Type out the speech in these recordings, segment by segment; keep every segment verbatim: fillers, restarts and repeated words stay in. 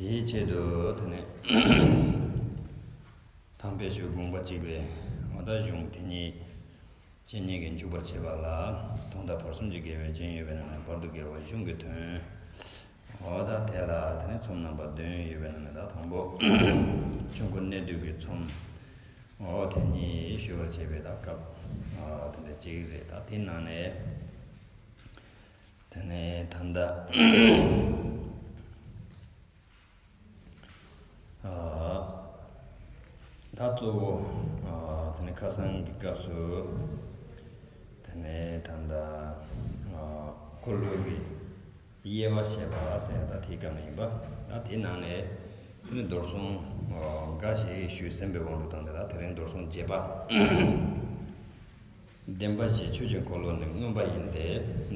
དེའི་ཆེད་དུ་དེ་ནས་ཐང་པའི་ཆོས་དགོངས་པ་གཅིག་པའི་འོ་ད་གཞུང་དེ་ཉིད་བཅད་ཉིད་ཀྱིས་འཇུག་པར་བྱེད་པ་ལ། ཐོག་མཐའ་བར་གསུམ་གྱི་དགེ་བའི་རྐྱེན་ཡོད་པའི་ནང་ནས་བར་དུ་དགེ་བ་གཞུང་གི་དོན། འོ་ད་དེ་ལ་དེ་ནས་ཚོམས་རྣམ་པ་བདུན་ཡོད་པའི་ནང་ནས་ད་དང་པོ་ཆོས་འཁོར་གནས་དུས་ཀྱི་ཚོམས། འོ་དེ་ཉིད་ཞུ་བར་བྱེད་པའི་ད་སྐབས་འོ་དེ་འདྲ་གཅིག་རེད། ད་དེ་ནང་ནས་དེ་ནས་ད་ལྟ་ད་གཙོ་བོ་དེ་ནས་ཁ་སང་གི་སྐབས་སུ་དེ་ནས་ད་ལྟ་འཁོར་ལོ་གི་དབྱེ་བ་བཤད་པ་ཟེར་ཡ་ད་དེའི་སྐབས་ནས་ཡིན་པ། ད་དེའི་ནང་ནས་དེ་ནས་རྡོར་གསུང་འགའ་ཞིག་ཞུས་ཟིན་པའི་དབང་དུ་བཏང་སྟེ། ད་དེ་རིང་རྡོར་གསུང་རྒྱས་པ། བདེན་པ་བཞི་ཆོས་ཀྱི་འཁོར་ལོ་ནི་མངོན་པ་ཡིན་ཏེ།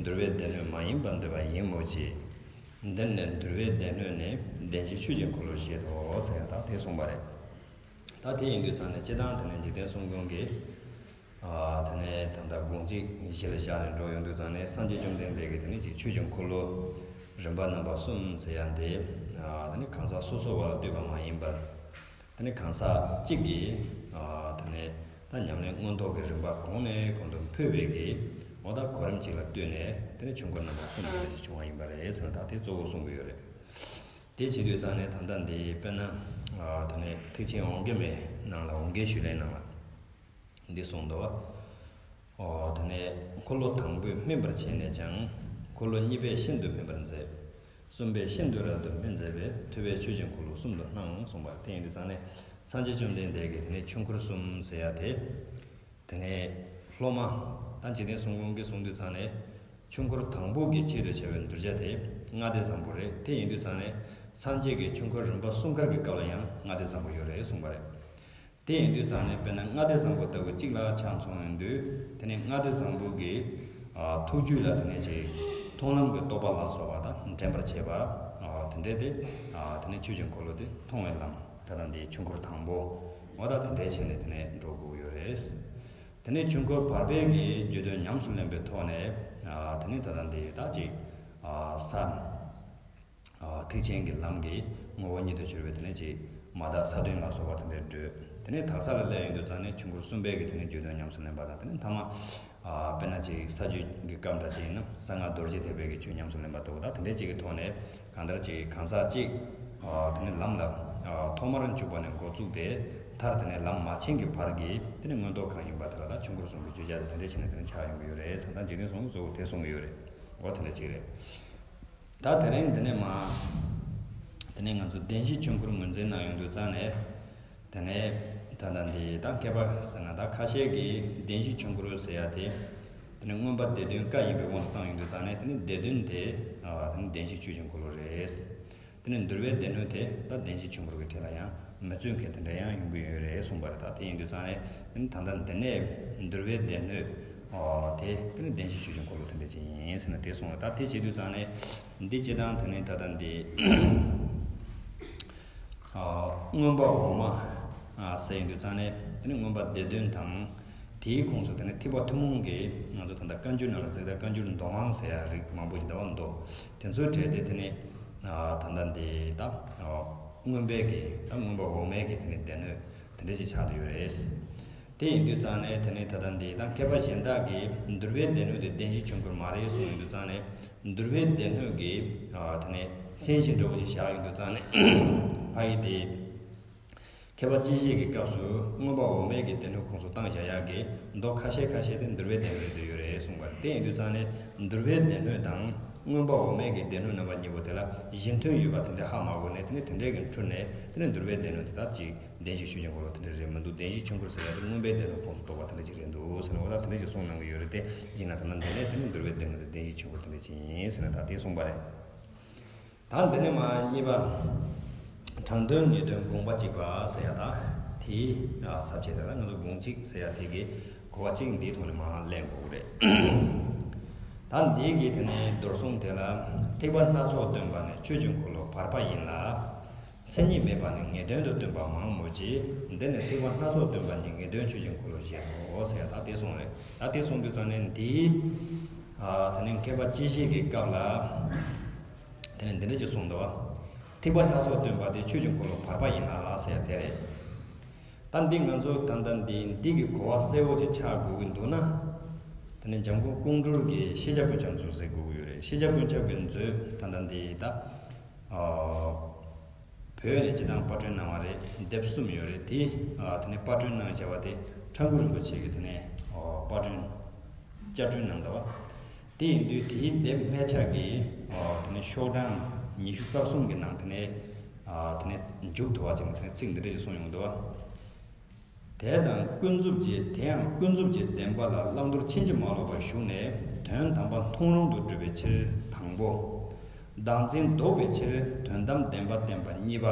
འདུལ་བའི་སྡེ་སྣོད་མ་ཡིན་པར་འདོད་པ་ཡིན་མོད་ཀྱི། འདིར་ནི་འདུལ་བའི་སྡེ་སྣོད་ནི་བདེན་བཞི་ཆོས་ཀྱི་འཁོར་ལོར་བཞེད་དོ་ཟེར་ཡ་ད་དེ་གསུངས་པ་རེད། ད་དེ་ཡིན་དུས་ཙང་ནས་སྤྱིར་བཏང་དེ་ནས་འཇིག་རྟེན་གསུམ་མགོན་གྱི་དེ་ནས་ད་ལྟ་དགོངས་གཅིག་གཞི་ལ་བཞག་ནས་འགྲོ་ཡོང་དུས་ཙང་ནས་སངས་རྒྱས་བཅོམ་ལྡན་འདས་ཀྱིས་དེ་ནས་ཅིག་ཆོས་ཀྱི་འཁོར་ལོ་རིམ་པ་རྣམ་པ་གསུམ་ཟེར་ཡ་འདི་དེ་ནས་གང་ཟག་སོ་སོ་བ་ལ་ལྟོས་པ་མ་ཡིན་པར། དེ་ནས་གང་ཟག་གཅིག་གིས་དེ་ནས་ད་ཉམས་ལེན་མངོན་རྟོགས་ཀྱི་རིམ་པ་གོང་ནས་གོང་དུ་འཕེལ་བའི་གི་འོ་ད་གོ་རིམ་གཅིག་ལ་ལྟོས་ནས་དེ་ནས་ཆོས་འཁོར་རྣམ་པ་གསུམ་དེ་འདྲ་ཞིག་བྱུང་བ་ཡིན་པ་རེད་ཟེར་ན་ད་དེ་གཙོ་བོ་གསུང་གི་ཡོད་རེད། དེ་བྱེད་དུས་ཙང་ནས་ད་ལྟ་འདི་དཔེར་ན་དེ་ནས་ཐེག་ཆེན་འོ་འགན་མའི་ནང་ལ་འོ་འགན་ཞུས་ལན་ནང་ལ། འདི་གསུངས་འདུག་འོ་དེ་ནས་འཁོར་ལོ་དང་པོས་སྨིན་པར་བྱས་ནས་ཀྱང་། འཁོར་ལོ་གཉིས་པས་ཤིན་ཏུ་སྨིན་པར་མཛད། གསུམ་པས་ཤིན་ཏུ་རབ་ཏུ་སྨིན་མཛད་པས། ཐུབ་པས་ཆོས་ཀྱི་འཁོར་ལོ་གསུམ་དུ་སྣང་གསུངས་པ་དེ་ཡིན་དུས་ཙང་ནས་སངས་རྒྱས་བཅོམ་ལྡན་འདས་ཀྱིས་དེ་ནས་ཆོས་འཁོར་གསུམ་ཟེར་ཡ་དེ། དེ་ནས་སློབ་མ་ད་འཇིག་རྟེན་གསུམ་མགོན་གྱིས་གསུངས་དུས་ཙང་ནས་ཆོས་འཁོར་དང་པོ་གི་ཆེད་དུ་བྱ་བའི་གདུལ་བྱ་དེ་ལྔ་སྡེ་བཟང་པོ་རེད། དེ་ཡིན་དུས་ཙང་ནས་སངས་རྒྱས་ཀྱི་ཆོས་འཁོར་རིམ་པ་གསུམ་ཀར་གྱི་སྐབས་ལ་ཡང་ལྔ་སྡེ་བཟང་པོ་ཡོད་རེད་གསུངས་པ་རེད། དེ་ཡིན་དུས་ཙང་ནས་དཔེར་ན་ལྔ་སྡེ་བཟང་པོ་ལྟ་བུ་གཅིག་ལ་ཆ་མཚོན་ཡོང་དུས། དེ་ནས་ལྔ་སྡེ་བཟང་པོ་གི་ཨ་ཐུགས་རྒྱུད་ལ་དེ་ནས་ཅིག་མཐོང་ལམ་གྱི་རྟོགས་པ་ལ་སོགས་པ་དང་འདྲེན་པར་བྱེད་པ། ཨ་དེ་འདྲས་དེ་ཨ་དེ་ནས་ཆོས་ཀྱི་འཁོར་ལོ་དེ་མཐོང་བའི་ལམ་ད་ལྟ་འདིའི་ཆོས་འཁོར་དང་པོ་འོ་ད་དེ་འདྲས་བྱས་ནས་དེ་ནས་འགྲོ་དགོས་ཡོད་རེད། དེ་ནས་ཆོས་འཁོར་བར་པའི་གི་བརྗོད་དོན་ཉམས་སུ་ལེན་པའི་ཐོག་ནས་ཨ་དེ་ནས་ད་ལྟ་འདི་ད་ཅིག་ཨ་ས། ཐེག་ཆེན་གྱི་ལམ་གྱི་ངོ་བོ་ཉིད་དུ་གྱུར་པའི་དེ་ནས་ཅིག་མ་དག་ས་བདུན་ལ་སོགས་པ་དེ་འདྲའི་བགྲོད། དེ་ནས་དག་ས་ལ་སླེབས་ཡོང་དུས་ཙང་ནས་ཆོས་འཁོར་གསུམ་པའི་གི་དེ་ནས་བརྗོད་དོན་ཉམས་སུ་ལེན་པ་དང་། དེ་ནས་ཐ་མ་དཔེར་ན་ཅིག་ས་བརྗོད་ཀྱི་སྐབས་འདྲ་ཅིག་ཡིན་ན་གསང་སྔགས་རྡོ་རྗེ་ཐེག་པའི་གི་ཆོས་ཉམས་སུ་ལེན་པ་ལྟ་བུ་དང་། དེ་འདྲའི་ཅིག་གི་ཐོག་ནས་གང་ལྟར་ཅིག་གང་ཟག་ཅིག་དེ་ནས་ལམ་ལ་ཐོག་མར་འཇུག་པ་ནས་འགོ་བཙུགས་ཏེ་མཐར་དེ་ནས་ལམ་མ་ཕྱིན་གྱི་བར་གྱི་དེ་ནས་མངོན་རྟོགས་གང་ཡིན་པ་དེ་ལ་ད་ཆོས་འཁོར་གསུམ་གྱི་བརྗོད་བྱ་དེ་དེ་འདྲ་བྱས་ནས་དེ་ནས་ཆགས་ཡོང་གི་ཡོད་རེད་ཟེར། ད་འཇིག་རྟེན་གསུམ་གྱི་གཙོ་བོ་དེ་གསུང་གི་ཡོད་རེད། འོ་དེ་འདྲ་ཅིག་རེད། ད་དེ་རིང་འདི་ནས་མ། དེ་ནས་ང་ཚོ་བདེན་བཞི་ཆོས་འཁོར་ངོས་འཛིན་གནང་ཡོང་དུས་ཙང་ནས། དེ་ནས་ད་ལྟ་འདི་ད་མཁས་པ་ཟེར་ན་ད་ཁ་ཤས་ཀྱིས་བདེན་བཞི་ཆོས་འཁོར་ཟེར་ཡ་དེ། དེ་ནས་མངོན་པ་སྡེ་བདུན་བཀའ་ཡིན་པའི་དབང་དུ་བཏང་ཡོང་དུས་ཙང་ནས། དེ་ནས་སྡེ་བདུན་དེ་ཨ་དེ་ནས་བདེན་བཞི་ཆོས་ཀྱི་འཁོར་ལོ་རེད། དེ་ནས་འདུལ་བའི་སྡེ་སྣོད་དེ་ད་བདེན་བཞི་ཆོས་འཁོར་གྱི་གྲས་ལ་ཡང་མི་བཙུད་མཁན་དེ་འདྲ་ཡང་ཡོང་གི་ཡོད་རེད་གསུངས་པ་རེད། ད་དེ་ཡིན་དུས་ཙང་ནས། དེ་ནས་ད་ལྟ་འདི་ནས་འདུལ་བའི་སྡེ་སྣོད་ཨ་དེ་དེ་ནས་བདེན་བཞི་ཆོས་ཀྱི་འཁོར་ལོ་དེ་འདྲ་ཅིག་ཡིན་ཟེར་ན་དེ་གསུངས་པ་རེད། ད་དེ་བྱེད་དུས་ཙང་ནས། འདི་སྤྱིར་བཏང་དེ་ནི་ད་ལྟ་འདི་ཨ་མངོན་པ་འོག་མ་ཨ་ཟེར་ཡོང་དུས་ཙང་ནས། དེ་ནི་མངོན་པ་སྡེ་བདུན་དང་། དེའི་ཁོངས་སུ་དེ་ནི་ཐེག་པ་ཐུན་མོང་གི་ང་ཚོ་ད་ལྟ་བཀའ་འགྱུར་ནང་ལ་གཟིགས་ད་བཀའ་འགྱུར་མདོ་དབང་ཟེར་ཡ་རིགས་མང་པོ་ཞིག་ད་བར་འདུག་དེ་ཚོའི་གྲས་དེ་དེ་ནི་ཨ་ད་ལྟ་འདི་ད་ཨ་མངོན་པའི་གི་ད་མངོན་པ་འོག་མའི་གི་དེ་ནི་སྡེ་སྣོད་དེ་འདྲ་ཞིག་ཆགས་བསྡད་ཡོད་རེད། དེ་ཡིན་དུས་ཙང་ནས་དེ་ནས་ད་ལྟ་འདི་དང་མཁས་པ་གཞན་དག་གིས་འདུལ་བའི་སྡེ་སྣོད་དེ་བདེན་བཞི་ཆོས་འཁོར་མ་རེད་གསུངས་ཡོང་དུས་ཙང་ནས། འདུལ་བའི་སྡེ་སྣོད་ཀྱི་ཨ་དེ་ནས་མཚན་གཞི་འདྲ་བོ་ཞིག་བཞག་ཡོང་དུས་ཙང་ནས། ཕ་ཡི་དེ། མཁས་པ་སྤྱི་བཤད་ཀྱི་སྐབས་སུ་མངོན་པ་འོག་མའི་གི་སྡེ་སྣོད་ཁོངས་སུ་བཏང་བཞག་ཡག་གི་མདོ་ཁ་ཤས་ཁ་ཤས་དེ་འདུལ་བའི་སྡེ་སྣོད་དུ་ཡོད་རེད་གསུངས་པ་རེད། དེ་ཡིན་དུས་ཙང་ནས་འདུལ་བའི་སྡེ་སྣོད་དང་མངོན་པ་འོག་མའི་གི་སྡེ་སྣོད་རྣམ་པ་གཉིས་པོ་དེ་ལ་གཞི་མཐུན་ཡོད་པ་དེ་འདྲ་ཧ་མ་གོ་ནས། དེ་ནས་དེ་འདྲའི་གི་འཕྲོས་ནས་དེ་ནས་འདུལ་བའི་སྡེ་སྣོད་དེ་དག་ཅིག་བདེན་བཞི་ཆོས་ཀྱི་འཁོར་ལོ་དེ་འདྲ་རེད་མི་འདུག་བདེན་བཞི་ཆོས་འཁོར་ཟེར་ཡ་དེ་མངོན་པའི་སྡེ་སྣོད་ཁོངས་སུ་གཏོགས་པ་དེ་འདྲ་ཅིག་རེད་འདུག་ཟེར་ནས། འོ་ད་དེ་འདྲ་ཅིག་གསུངས་གནང་གི་ཡོད་རེད་དེ། ཡིན་ན་ད་ནང་འདི་ནས་དེ་ནི་འདུལ་བའི་སྡེ་སྣོད་དེ་བདེན་བཞི་ཆོས་འཁོར་དེ་འདྲ་ཅིག་ཡིན་ཟེར་ནས་ད་དེ་གསུངས་པ་རེད། ད་འདི་ནས་མ་གཉིས་པ། དྲང་དོན་ངེས་དོན་དགོངས་པ་གཅིག་པ་ཟེར་ཡ་ད། དེའི་ས་བཅད་དེ་ལ་ང་ཚོ་དགོངས་གཅིག་ཟེར་ཡ་དེ་གི་གོ་བ་གཅིག་འདིའི་ཐོག་ནས་མ་ལེན་དགོས་ཀྱི་རེད། ད་འདི་གི་དེ་ནས་མདོར་གསུངས་དེ་ལ། ཐེག་པ་སྣ་ཚོགས་སྟོན་པ་ནི་ཆོས་ཀྱི་འཁོར་ལོ་བར་པ་ཡིན་ལ། མཚན་ཉིད་མེད་པ་ནི་ངེས་དོན་དུ་སྟོན་པ་མང་མོད་ཀྱི། འདི་ནི་ཐེག་པ་སྣ་ཚོགས་སྟོན་པ་ཉིད་ངེས་དོན་ཆོས་ཀྱི་འཁོར་ལོར་བཞེད་དོ་ཟེར་ཡ་ད་དེ་གསུངས་རེད། ད་དེ་གསུངས་དུས་ཙང་ནས་འདིའི་ཨ་དེ་ནས་མཁས་པ་སྤྱི་བཤད་ཀྱི་སྐབས་ལ་དེ་ནས་འདི་འདྲ་ཅིག་གསུངས་འདུག་ཐེག་པ་སྣ་ཚོགས་སྟོན་པ་དེ་ཆོས་ཀྱི་འཁོར་ལོ་བར་པ་ཡིན་ལ་ཟེར་ཡ་དེ་རེད། ད་འདི་ང་ཚོ་ད་ལྟ་འདི་འདི་གི་གོ་བ་གསལ་བོ་ཅིག་ཆགས་དགོས་ཀྱི་འདུག་ན། དེ་ནས་འཇམ་མགོན་ཀོང་སྤྲུལ་གྱི་ཤེས་བྱ་ཀུན་ཁྱབ་མཛོད་ཟེར་དགོས་ཀྱི་ཡོད་རེད། ཤེས་བྱ་ཀུན་ཁྱབ་ཀྱི་མཛོད་ད་ལྟ་འདི་ད། ཨ། བོད་ནས་སྤྱི་བཏང་པར་སྐྲུན་གནང་བ་རེད། དེབ་གསུམ་ཡོད་རེད། དེ་ཨ་དེ་ནས་པར་སྐྲུན་གནང་བྱ་བ་དེ་ཁྲ་འགུ་རིན་པོ་ཆེ་གིས་དེ་ནས་ཨ་པར་སྐྲུན་བསྐྱར་སྐྲུན་གནང་འདུག་བ། དེ་ཡིན་དུས་དེའི་དེབ་སྨད་ཆ་གི་ཨ་དེ་ནས་ཤོག་གྲངས་ཉི་ཤུ་རྩ་གསུམ་གི་ནང་དེ་ནས་ཨ་དེ་ནས་མཇུག་བསྡུ་བ་ཅིག་ནས་དེ་ནས་ཚིག་འདི་འདྲ་ཞིག་གསུངས་ཡོང་འདུག་བ། དེ་དང་ཀུན་རྫོབ་ཀྱི་དེ་ཡང་ཀུན་རྫོབ་ཀྱི་བདེན་པ་ལ་བླང་དོར་ཕྱིན་ཅི་མ་ལོག་པར་ཞུགས་ནས་དོན་དམ་པ་མཐོང་རུང་དུ་གྲུབ་པའི་ཕྱིར་དང་པོ། བདག་འཛིན་ལྡོག་པའི་ཕྱིར་དོན་དམ་བདེན་པ་བསྟན་པ་གཉིས་པ།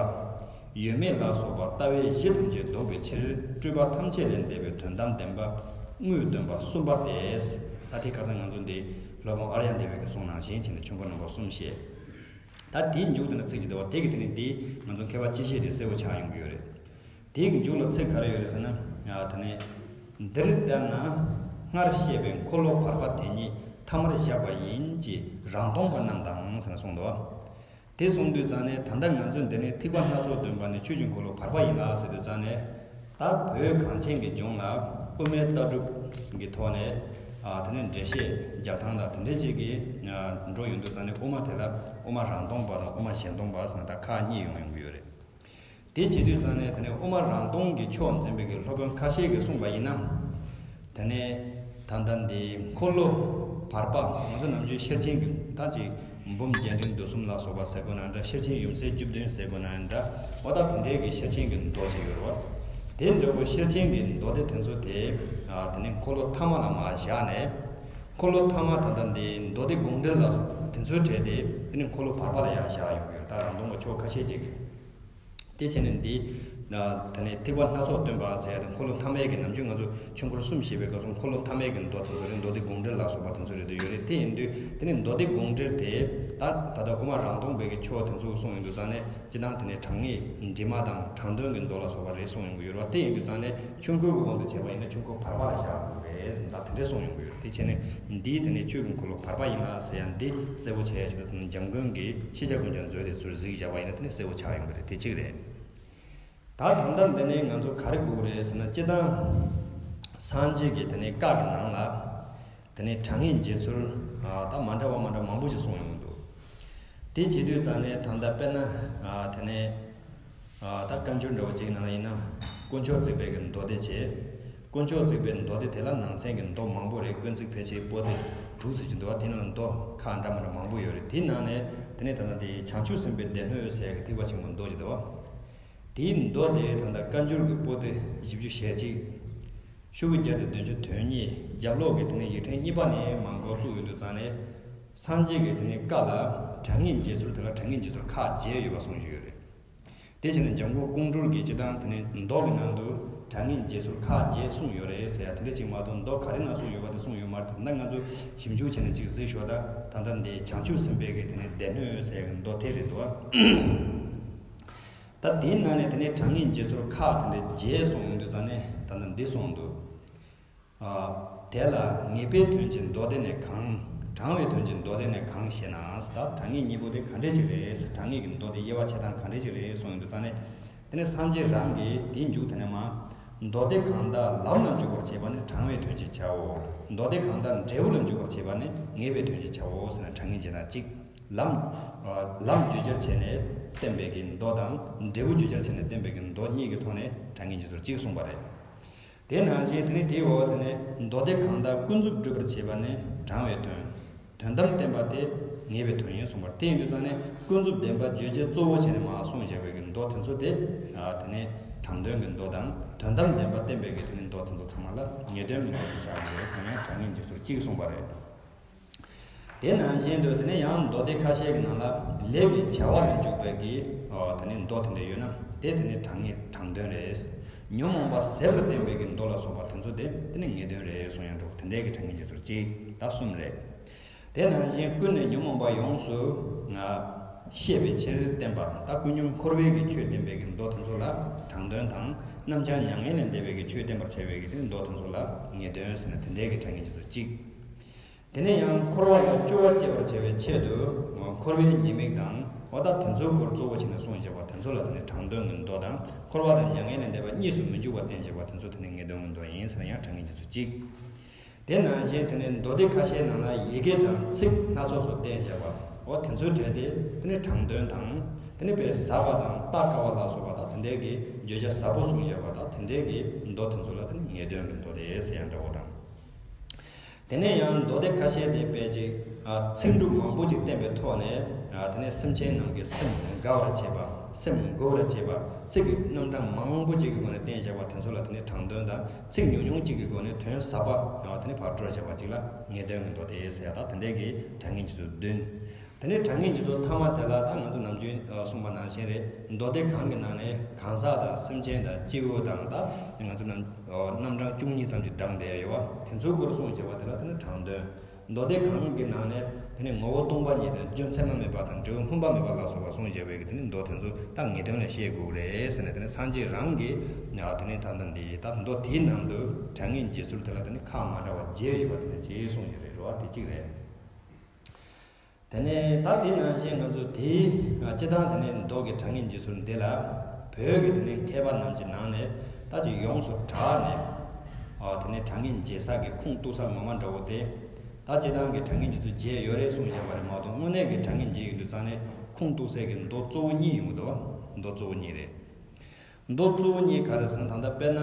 ཡོད་མེད་ལ་སོགས་པ་ལྟ་བའི་གཞི་ཐམས་ཅད་ལྡོག་པའི་ཕྱིར་སྤྲོས་པ་ཐམས་ཅད་ལས་འདས་པའི་དོན་དམ་བདེན་པ་དངོས་སྟོན་པ་གསུམ་པ་སྟེ། ད་དེ་ཁ་སང་ང་ཚོ་འདི་སློབ་དཔོན་ཨཱརྱ་དེ་བའི་གི་གསུང་ནང་བཞིན་བྱས་ནས་ཆོས་འཁོར་རྣམ་པ་གསུམ་བཤད། ད་དེའི་མཇུག་དེ་ན་ཚིག་ཅིག་འདུག་བ། དེ་གི་དེ་ནི་འདི་ང་ཚོ་མཁས་པ་སྤྱི་བཤད་དེ་གསལ་བོ་ཆགས་ཡོང་གི་ཡོད་རེད། དེའི་མཇུག་ལ་ཚིག་ག་རེ་ཡོད་རེད་ཟེར་ན། ཡ་དེ་ནས། འདིར་ལྟར་ན་སྔར་བཤད་པའི་འཁོར་ལོ་བར་པ་དེ་ཉིད་ཐ་མར་བཞག་པ་ཡིན་གྱི་རང་སྟོང་པ་རྣམས་དང་ཟེར་ན་གསུངས་འདུག་བ། དེ་གསུངས་དུས་ཙང་ནས་ད་ལྟ་ང་ཚོས་འདི་ནས་ཐེག་པ་སྣ་ཚོགས་སྟོན་པ་ནི་ཆོས་ཀྱི་འཁོར་ལོ་བར་པ་ཡིན་ལ་ཟེར་དུས་ཙང་ནས། ད་བོད་གངས་ཅན་གྱི་ལྗོངས་ལ་དབུ་མའི་ལྟ་གྲུབ་ཀྱི་ཐོག་ནས་ཨ་དེ་ནས་འགྲེལ་བཤད་རྒྱག་སྟངས་དང་དེ་འདྲའི་ཅིག་གི་འགྲོ་ཡོང་དུས་ཙང་ནས་དབུ་མ་དེ་ལ་དབུ་མ་རང་སྟོང་པ་དང་དབུ་མ་གཞན་སྟོང་པ་ཟེར་ན་ད་ཁག་གཉིས་ཡོང་ཡོང་གི་ཡོད་རེད། དེ་བྱེད་དུས་ཙང་ནས་དེ་ནས་དབུ་མ་རང་སྟོང་གི་ཕྱོགས་འཛིན་པའི་གི་སློབ་དཔོན་ཁ་ཤས་ཀྱིས་གསུངས་པ་ཡིན་ན། དེ་ནས་ད་ལྟ་འདི་འཁོར་ལོ་བར་པ་ང་ཚོ་ནམ་རྒྱུན་ཤེར་ཕྱིན་གྱི་ད་ཅིག་འབུམ་རྒྱས་འབྲིང་བསྡུས་གསུམ་ལ་སོགས་པ་ཟེར་དགོས་ན་འདྲ། ཤེར་ཕྱིན་ཡུམ་སྲས་བཅུ་བདུན་ཟེར་དགོས་ན་འདྲ། འོ་ད་དེ་འདྲའི་གི་ཤེར་ཕྱིན་གྱི་མདོ་ཅིག་ཡོད་རེད་བ། དེ་འདྲ་བོ་ཤེར་ཕྱིན་གྱི་མདོ་སྡེ་དེ་ཚོ་དེ་ཨ་དེ་ནས་འཁོར་ལོ་ཐ་མ་ལ་མར་བཞག་ནས། འཁོར་ལོ་ཐ་མ་ད་ལྟ་འདི་མདོ་སྡེ་དགོངས་འགྲེལ་ལ་དེ་ཚོའི་གྲས་དེ་དེ་ནས་འཁོར་ལོ་བར་པ་ལ་ཡར་བཞག་ཡོང་གི་ཡོད། ད་རང་སྟོང་གི་ཕྱོགས་ཁ་ཤས་ཅིག་གི། དེ་བྱས་ནས་འདི། ད་ནི་ཐེག་པ་སྣ་ཚོགས་སྟོན་པ་ཟེར་ཡ་དེ་འཁོར་ལོ་ཐ་མའི་གི་ནམ་རྒྱུན་ང་ཚོ་ཆོས་འཁོར་གསུམ་བཤད་པའི་སྐབས་སུ་འཁོར་ལོ་ཐ་མའི་གི་མདོ་དེ་ཚོ་རེད། མདོ་སྡེ་དགོངས་འགྲེལ་ལ་སོགས་པ་དེ་ཚོ་རེད་དེ་ཡོད་རེད། དེ་ཡིན་དུས་དེ་ནི་མདོ་སྡེ་དགོངས་འགྲེལ་དེ་ད་ད་ལྟ་དབུ་མ་རང་སྟོང་པའི་གི་ཕྱོགས་དེ་ཚོ་གསུངས་ཡོང་དུས་ཙང་ནས་སྤྱི་བཏང་དེ་ནི་དྲང་ངེས་འབྲེལ་མ་དང་དྲང་དོན་གི་མདོ་ལ་སོགས་པ་རེད་གསུངས་ཡོང་གི་ཡོད་རེད་བ། དེ་ཡིན་དུས་ཙང་ནས་ཆོས་འཁོར་གི་དབང་དུ་བྱས་པ་ཡིན་ན་ཆོས་འཁོར་བར་པ་ལ་བཞག་དགོས་རེད་ཟེར་ད་དེ་འདྲས་གསུངས་ཡོང་གི་ཡོད་རེད། དེ་བྱས་ནས་འདིའི་དེ་ནི་ཆོས་ཀྱི་འཁོར་ལོ་བར་པ་ཡིན་ལ་ཟེར་ཡ་འདི་གསལ་པོ་བྱས་ཡ་ཆེད་དུ་འཇམ་མགོན་གྱི་ཤེས་བྱ་ཀུན་ཁྱབ་མཛོད་དེ་ཚུར་གཟིགས་བཞག་པ་ཡིན་ན་དེ་ནི་གསལ་པོ་ཆགས་ཡོང་གི་རེད། དེ་གཅིག་རེད། ད་ད་ལྟ་འདི་ནས་ང་ཚོ་ག་རེ་དགོས་ཀྱི་རེད་ཟེར་ན། སྤྱིར་བཏང་སངས་རྒྱས་ཀྱི་དེ་ནས་བཀའ་གི་ནང་ལ་དེ་ནས་དྲང་ངེས་འབྱེད་ཚུལ་ད་མ་འདྲ་བ་མ་འདྲ་མང་པོ་ཞིག་གསུངས་ཡོང་གི་འདུག་དེ་བྱེད་དུས་ཙང་ནས་ད་ལྟ་དཔེར་ན་དེ་ནས་ད་བཀའ་འགྱུར་འདྲ་བོ་ཅིག་ནང་ལ་ཡིན་ན་དཀོན་མཆོག་བརྩེགས་པའི་གི་མདོ་སྡེ་བྱས། དཀོན་མཆོག་བརྩེགས་པའི་མདོ་སྡེ་དེ་ལ་ནང་ཚན་གྱི་མདོ་མང་པོ་རེད། དཀོན་བརྩེགས་ཕལ་ཆེར་པོ་ཏི་དྲུག་ཙམ་ཅིག་འདུག་བ། དེ་ནང་ལ་མདོ་ཁག་འདྲ་མི་འདྲ་མང་པོ་ཡོད་རེད། དེ་ནང་ནས་དེ་ནས་ད་ལྟ་དེ་བྱང་ཆུབ་སེམས་དཔའི་སྡེ་སྣོད་ཟེར་ཡག་གི་ཐེག་པ་ཆེན་པོའི་མདོ་ཅིག་འདུག་བ། དེའི་མདོ་དེ་ད་ལྟ་བཀའ་འགྱུར་གྱི་པོ་ཏི་བཞི་བཅུ་ཞེ་གཅིག་ཤོག་བུ་བརྒྱ་དང་བདུན་ཅུ་དོན་གཉིས། རྒྱབ་ལོགས་ཀྱི་དེ་ནས་ཡིག་ཕྲེང་གཉིས་པ་ནས་མར་འགོ་བཙུགས་ཡོང་དུས་ཙང་ནས། སངས་རྒྱས་ཀྱི་དེ་ནས་བཀའ་ལ་དྲང་ངེས་འབྱེད་ཚུལ་དེ་ལ་དྲང་ངེས་འབྱེད་ཚུལ་ཁག་བརྒྱད་ཡོད་པ་གསུངས་བཞག་ཡོད་རེད། དེ་བྱས་ནས་འཇམ་མགོན་ཀོང་སྤྲུལ་གྱིས་སྤྱིར་བཏང་དེ་ནས་མདོ་གི་ནང་དུ་དྲང་ངེས་འབྱེད་ཚུལ་ཁག་བརྒྱད་གསུངས་ཡོད་རེད་ཟེར་ཡ་དེ་འདྲ་ཅིག་མ་གཏོགས་མདོ་ག་རེ་ནང་གསུངས་ཡོད་པ་དེ་གསུངས་ཡོད་མ་རེད། ད་ལྟ་ང་ཚོ་ཞིབ་འཇུག་བྱས་ནས་ཅིག་གཟིགས་ཞོར་ད་ད་ལྟ་འདི་བྱང་ཆུབ་སེམས་དཔའི་གི་དེ་ནས་སྡེ་སྣོད་ཟེར་ཡ་གི་མདོ་དེ་རེད་འདུག་བ། ད་དེའི་ནང་ནས་དེ་ནས་དྲང་ངེས་འབྱེད་ཚུལ་ཁག་དེ་འདྲ་བརྒྱད་གསུངས་ཡོང་དུས་ཙང་ནས་ད་ལྟ་འདི་གསུངས་འདུག་ཨ། དེ་ལ་ངེས་པའི་དོན་གྱི་མདོ་སྡེ་ནས་གང་། དྲང་བའི་དོན་གྱི་མདོ་སྡེ་ནས་གང་ཞེ་ན། ད་དྲང་ངེས་གཉིས་པོ་དེ་ག་འདྲས་ཅིག་རེད། དྲང་ངེས་ཀྱི་མདོ་དེ་དབྱེ་བ་ཕྱེ་སྟངས་ག་འདྲས་ཅིག་རེད་གསུངས་ཡོང་དུས་ཙང་ནས། དེ་ནས་སངས་རྒྱས་རང་གིས་དེའི་མཇུག་དེ་ནས་མར། མདོ་སྡེ་གང་དག་ལམ་ལ་འཇུག་པར་བྱེད་པ་ནི་དྲང་བའི་དོན་གྱི་ཆའོ། མདོ་སྡེ་གང་དག་འབྲས་བུ་ལ་འཇུག་པར་བྱེད་པ་ནི་ངེས་པའི་དོན་གྱི་ཆའོ་ཟེར་ན་དྲང་ངེས་འབྱེད་སྟངས་གཅིག་ལམ། ལམ་བརྗོད་བྱར་བྱས་ནས་བསྟན་པའི་གི་མདོ་དང་འབྲས་བུ་བརྗོད་བྱར་བྱས་ནས་བསྟན་པའི་གི་མདོ་གཉིས་ཀྱི་ཐོག་ནས་དྲང་ངེས་འབྱེད་ཚུལ་གཅིག་གསུངས་པ་རེད། དེ་ནང་བཞིན་དེ་ནི་དེའི་འོག་དེ་ནས་མདོ་སྡེ་གང་དག་ཀུན་རྫོབ་སྒྲུབ་པར་བྱེད་པ་ནི་དྲང་བའི་དོན། དོན་དམ་བསྟན་པ་སྟེ་ངེས་པའི་དོན་ཡིན་གསུངས་པ་རེད། དེ་ཡིན་དུས་ཙང་ནས་ཀུན་རྫོབ་བདེན་པ་བརྗོད་བྱའི་གཙོ་བོ་བྱས་ནས་མར་གསུངས་བཞག་པའི་གི་མདོ་དེ་ཚོ་དེ། དེ་ནས་དྲང་དོན་གྱི་མདོ་དང་དོན་དམ་བདེན་པ་བསྟན་པའི་གི་དེ་ནས་མདོ་དེ་ཚོ་ཚང་མ་ལ་ངེས་དོན་གྱི་མདོ་ཞེས་བྱ་བ་རེད་ཟེར་ན་ཡང་དྲང་ངེས་འབྱེད་ཚུལ་གཅིག་གསུངས་པ་རེད། དེ་ནང་བཞིན་དུ་དེ་ནས་ཡང་མདོ་སྡེ་ཁ་ཤས་ཀྱི་ནང་ལ་ལས་ཀྱི་བྱ་བ་ལ་འཇུག་པའི་གི་དེ་ནས་མདོ་དེ་འདྲ་ཡོད་ན་དེ་དེ་ནས་དྲང་ངེས་དྲང་དོན་རེད། ཉོན་མོངས་པ་ཟད་པར་བསྟན་པའི་གི་མདོ་ལ་སོགས་པ་དེ་ཚོ་དེ་དེ་ནས་ངེས་དོན་རེད་གསུངས་ཡང་འགྲོ། དེ་འདྲའི་གི་དྲང་ངེས་འབྱེད་ཚུལ་གཅིག་ད་གསུམ་རེད། དེ་ནང་བཞིན་ཀུན་ནས་ཉོན་མོངས་པ་ཡོངས་སུ་ཤེས་པའི་ཕྱིར་བསྟན་པ། ད་ཀུན་ཉོན་འཁོར་བའི་གི་ཆོས་བསྟན་པའི་གི་མདོ་དེ་ཚོ་ལ་དྲང་དོན་དང་རྣམ་བྱང་མྱ་ངན་ལས་འདས་པའི་གི་ཆོས་བསྟན་པར་བྱ་བའི་གི་དེ་མདོ་དེ་ཚོ་ལ་ངེས་དོན་ཟེར་ན་དེ་འདྲའི་གི་དྲང་ངེས་འབྱེད་ཚུལ་གཅིག་དེ་ནས་ཡང་འཁོར་བ་ལ་སྐྱོ་བ་སྐྱེད་པར་བྱ་བའི་ཆེད་དུ་འཁོར་བའི་ཉེས་དམིགས་དང་ འོ་ད་དེ་ཚོའི་སྐོར་གཙོ་བོ་བྱས་ནས་གསུངས་བཞག་པ་དེ་ཚོ་ལ་དེ་ནི་དྲང་དོན་གྱི་མདོ་དང་། འཁོར་བ་དང་མྱ་ངན་ལས་འདས་པ་གཉིས་སུ་མི་འཇུག་པ་བསྟན་བཞག་པ་དེ་ཚོ་དེ་ནི་ངེས་དོན་གྱི་མདོ་ཡིན་ཟེར་ན་ཡང་དྲང་ངེས་རྗེས་སུ་གཅིག་དེ་ནང་བཞིན་དེ་ནི་མདོ་སྡེ་ཁ་ཤས་ནང་ལ་ཡི་གེ་དང་ཚིག་སྣ་ཚོགས་སུ་བསྟན་བཞག་པ། འོ་དེ་ཚོའི་གྲས་དེ་དེ་ནི་དྲང་དོན་དང་། དེ་ནི་དཔེ་ཟབ་པ་དང་རྟོགས་དཀའ་བ་ལ་སོགས་པ་དང་། དེ་འདྲའི་གི་བརྗོད་བྱ་ཟབ་པོ་གསུངས་བཞག་པ་དང་། དེ་འདྲའི་གི་མདོ་དེ་ཚོ་ལ་དེ་ནི་ངེས་དོན་གྱི་མདོ་སྡེ་ཟེར་ཡང་འདྲ་བོ་དང་། དེ་ནས་ཡང་མདོ་སྡེ་ཁ་ཤས་དེ་དཔེ་ཅིག་ཨ། ཚིག་གྲུབ་མང་པོ་ཅིག་བསྟན་པའི་ཐོག་ནས། ཨ། དེ་ནས་སེམས་ཅན་རྣམས་ཀྱི་སེམས་དགའ་བར་བྱེད་པ། སེམས་མགུ་བར་བྱེད་པ། ཚིག་གི་རྣམ་གྲངས་མང་པོ་ཅིག་གི་སྒོ་ནས་བསྟན་བཞག་པ་དེ་ཚོ་ལ་དེ་ནས་དྲང་དོན་དང་། ཚིག་ཉུང་ཉུང་ཅིག་གི་སྒོ་ནས་དོན་ཟབ་པ། ཨ། དེ་ནས་ཕར་སྤྲོས་བཞག་པ་ཅིག་ལ་ངེས་དོན་གྱི་མདོ་སྡེ་ཟེར་ཡ་དང་། དེ་འདྲའི་གི་དྲང་ངེས་ཀྱི་ཚུལ་བདུན། དེ་ནས་དྲང་ངེས་ཀྱི་ཚུལ་ཐ་མ་དེ་ལ་ད་ང་ཚོ་ནམ་རྒྱུན་གསུངས་པ་ནང་བཞིན་རེད། མདོ་སྡེ་གང་གི་ནང་ནས་གང་ཟག་དང་སེམས་ཅན་དང་སྐྱེ་བོ་དང་། ད་ང་ཚོ་རྣམ་རྣམ་གྲངས་བཅུ་གཉིས་ཙམ་ཅིག་བགྲངས་བསྡད་ཡོད་པ་དེ་ཚོའི་སྐོར་གསུངས་བྱས་པ་དེ་ལ་དེ་ནི་དྲང་དོན། མདོ་སྡེ་གང་གི་ནང་ནས་དེ་ནི་ངོ་བོ་སྟོང་པ་ཉིད་དང་། རྒྱུ་མཚན་མ་དམིགས་པ་དང་། འབྲས་བུ་སྨོན་པ་དམིགས་པ་ལ་སོགས་པ་གསུངས་བྱས་པའི་གི་དེ་ནི་མདོ་དེ་ཚོ་ད་ངེས་དོན་ལ་བཤད་དགོས་རེད་ཟེར་ནས། དེ་ནི་སངས་རྒྱས་རང་གིས་དེ་ནི་ད་ལྟ་འདི་ད་མདོ་དེའི་ནང་དུ་དྲང་ངེས་འབྱེད་ཚུལ་དེ་ལ་དེ་ནི་ཁག་མ་འདྲ་བ་བརྒྱད་ཡོད་པ་དེ་ནི་ཅིག་གསུངས་ཀྱི་རེད། རེད་བ། དེ་གཅིག་རེད། དེ་ནས་ད་དེ་ནང་བཞིན་ང་ཚོ་དེའི་སྤྱི་བཏང་དེ་ནས་མདོ་གི་དྲང་ངེས་འབྱེད་ཚུལ་འདི་ལ། བོད་ཀྱི་དེ་ནས་མཁས་པ་རྣམས་ཀྱི་ནང་ནས་ད་ཅིག་ཡོངས་སུ་གྲགས་ནས། ཨ། དེ་ནས་དྲང་ངེས་འབྱེད་ས་གི་ཁུངས་གཏུགས་ས་ངོ་མ་འདྲ་བོ་དེ། ད་སྤྱི་བཏང་གི་དྲང་ངེས་འབྱེད་ཚུལ་བརྒྱད་ཡོད་རེད་གསུངས་བཞག་པ་རེད་མ་གཏོགས། དངོས་གནས་ཀྱི་དྲང་ངེས་འབྱེད་ཡིན་དུས་ཙང་ནས་ཁུངས་གཏུགས་སའི་གི་མདོ་གཙོ་བོ་གཉིས་ཡོང་གི་འདུག་བ། མདོ་གཙོ་བོ་གཉིས་རེད། མདོ་གཙོ་བོ་གཉིས་ག་རེ་ཟེར་ན། ད་ལྟ་དཔེར་ན་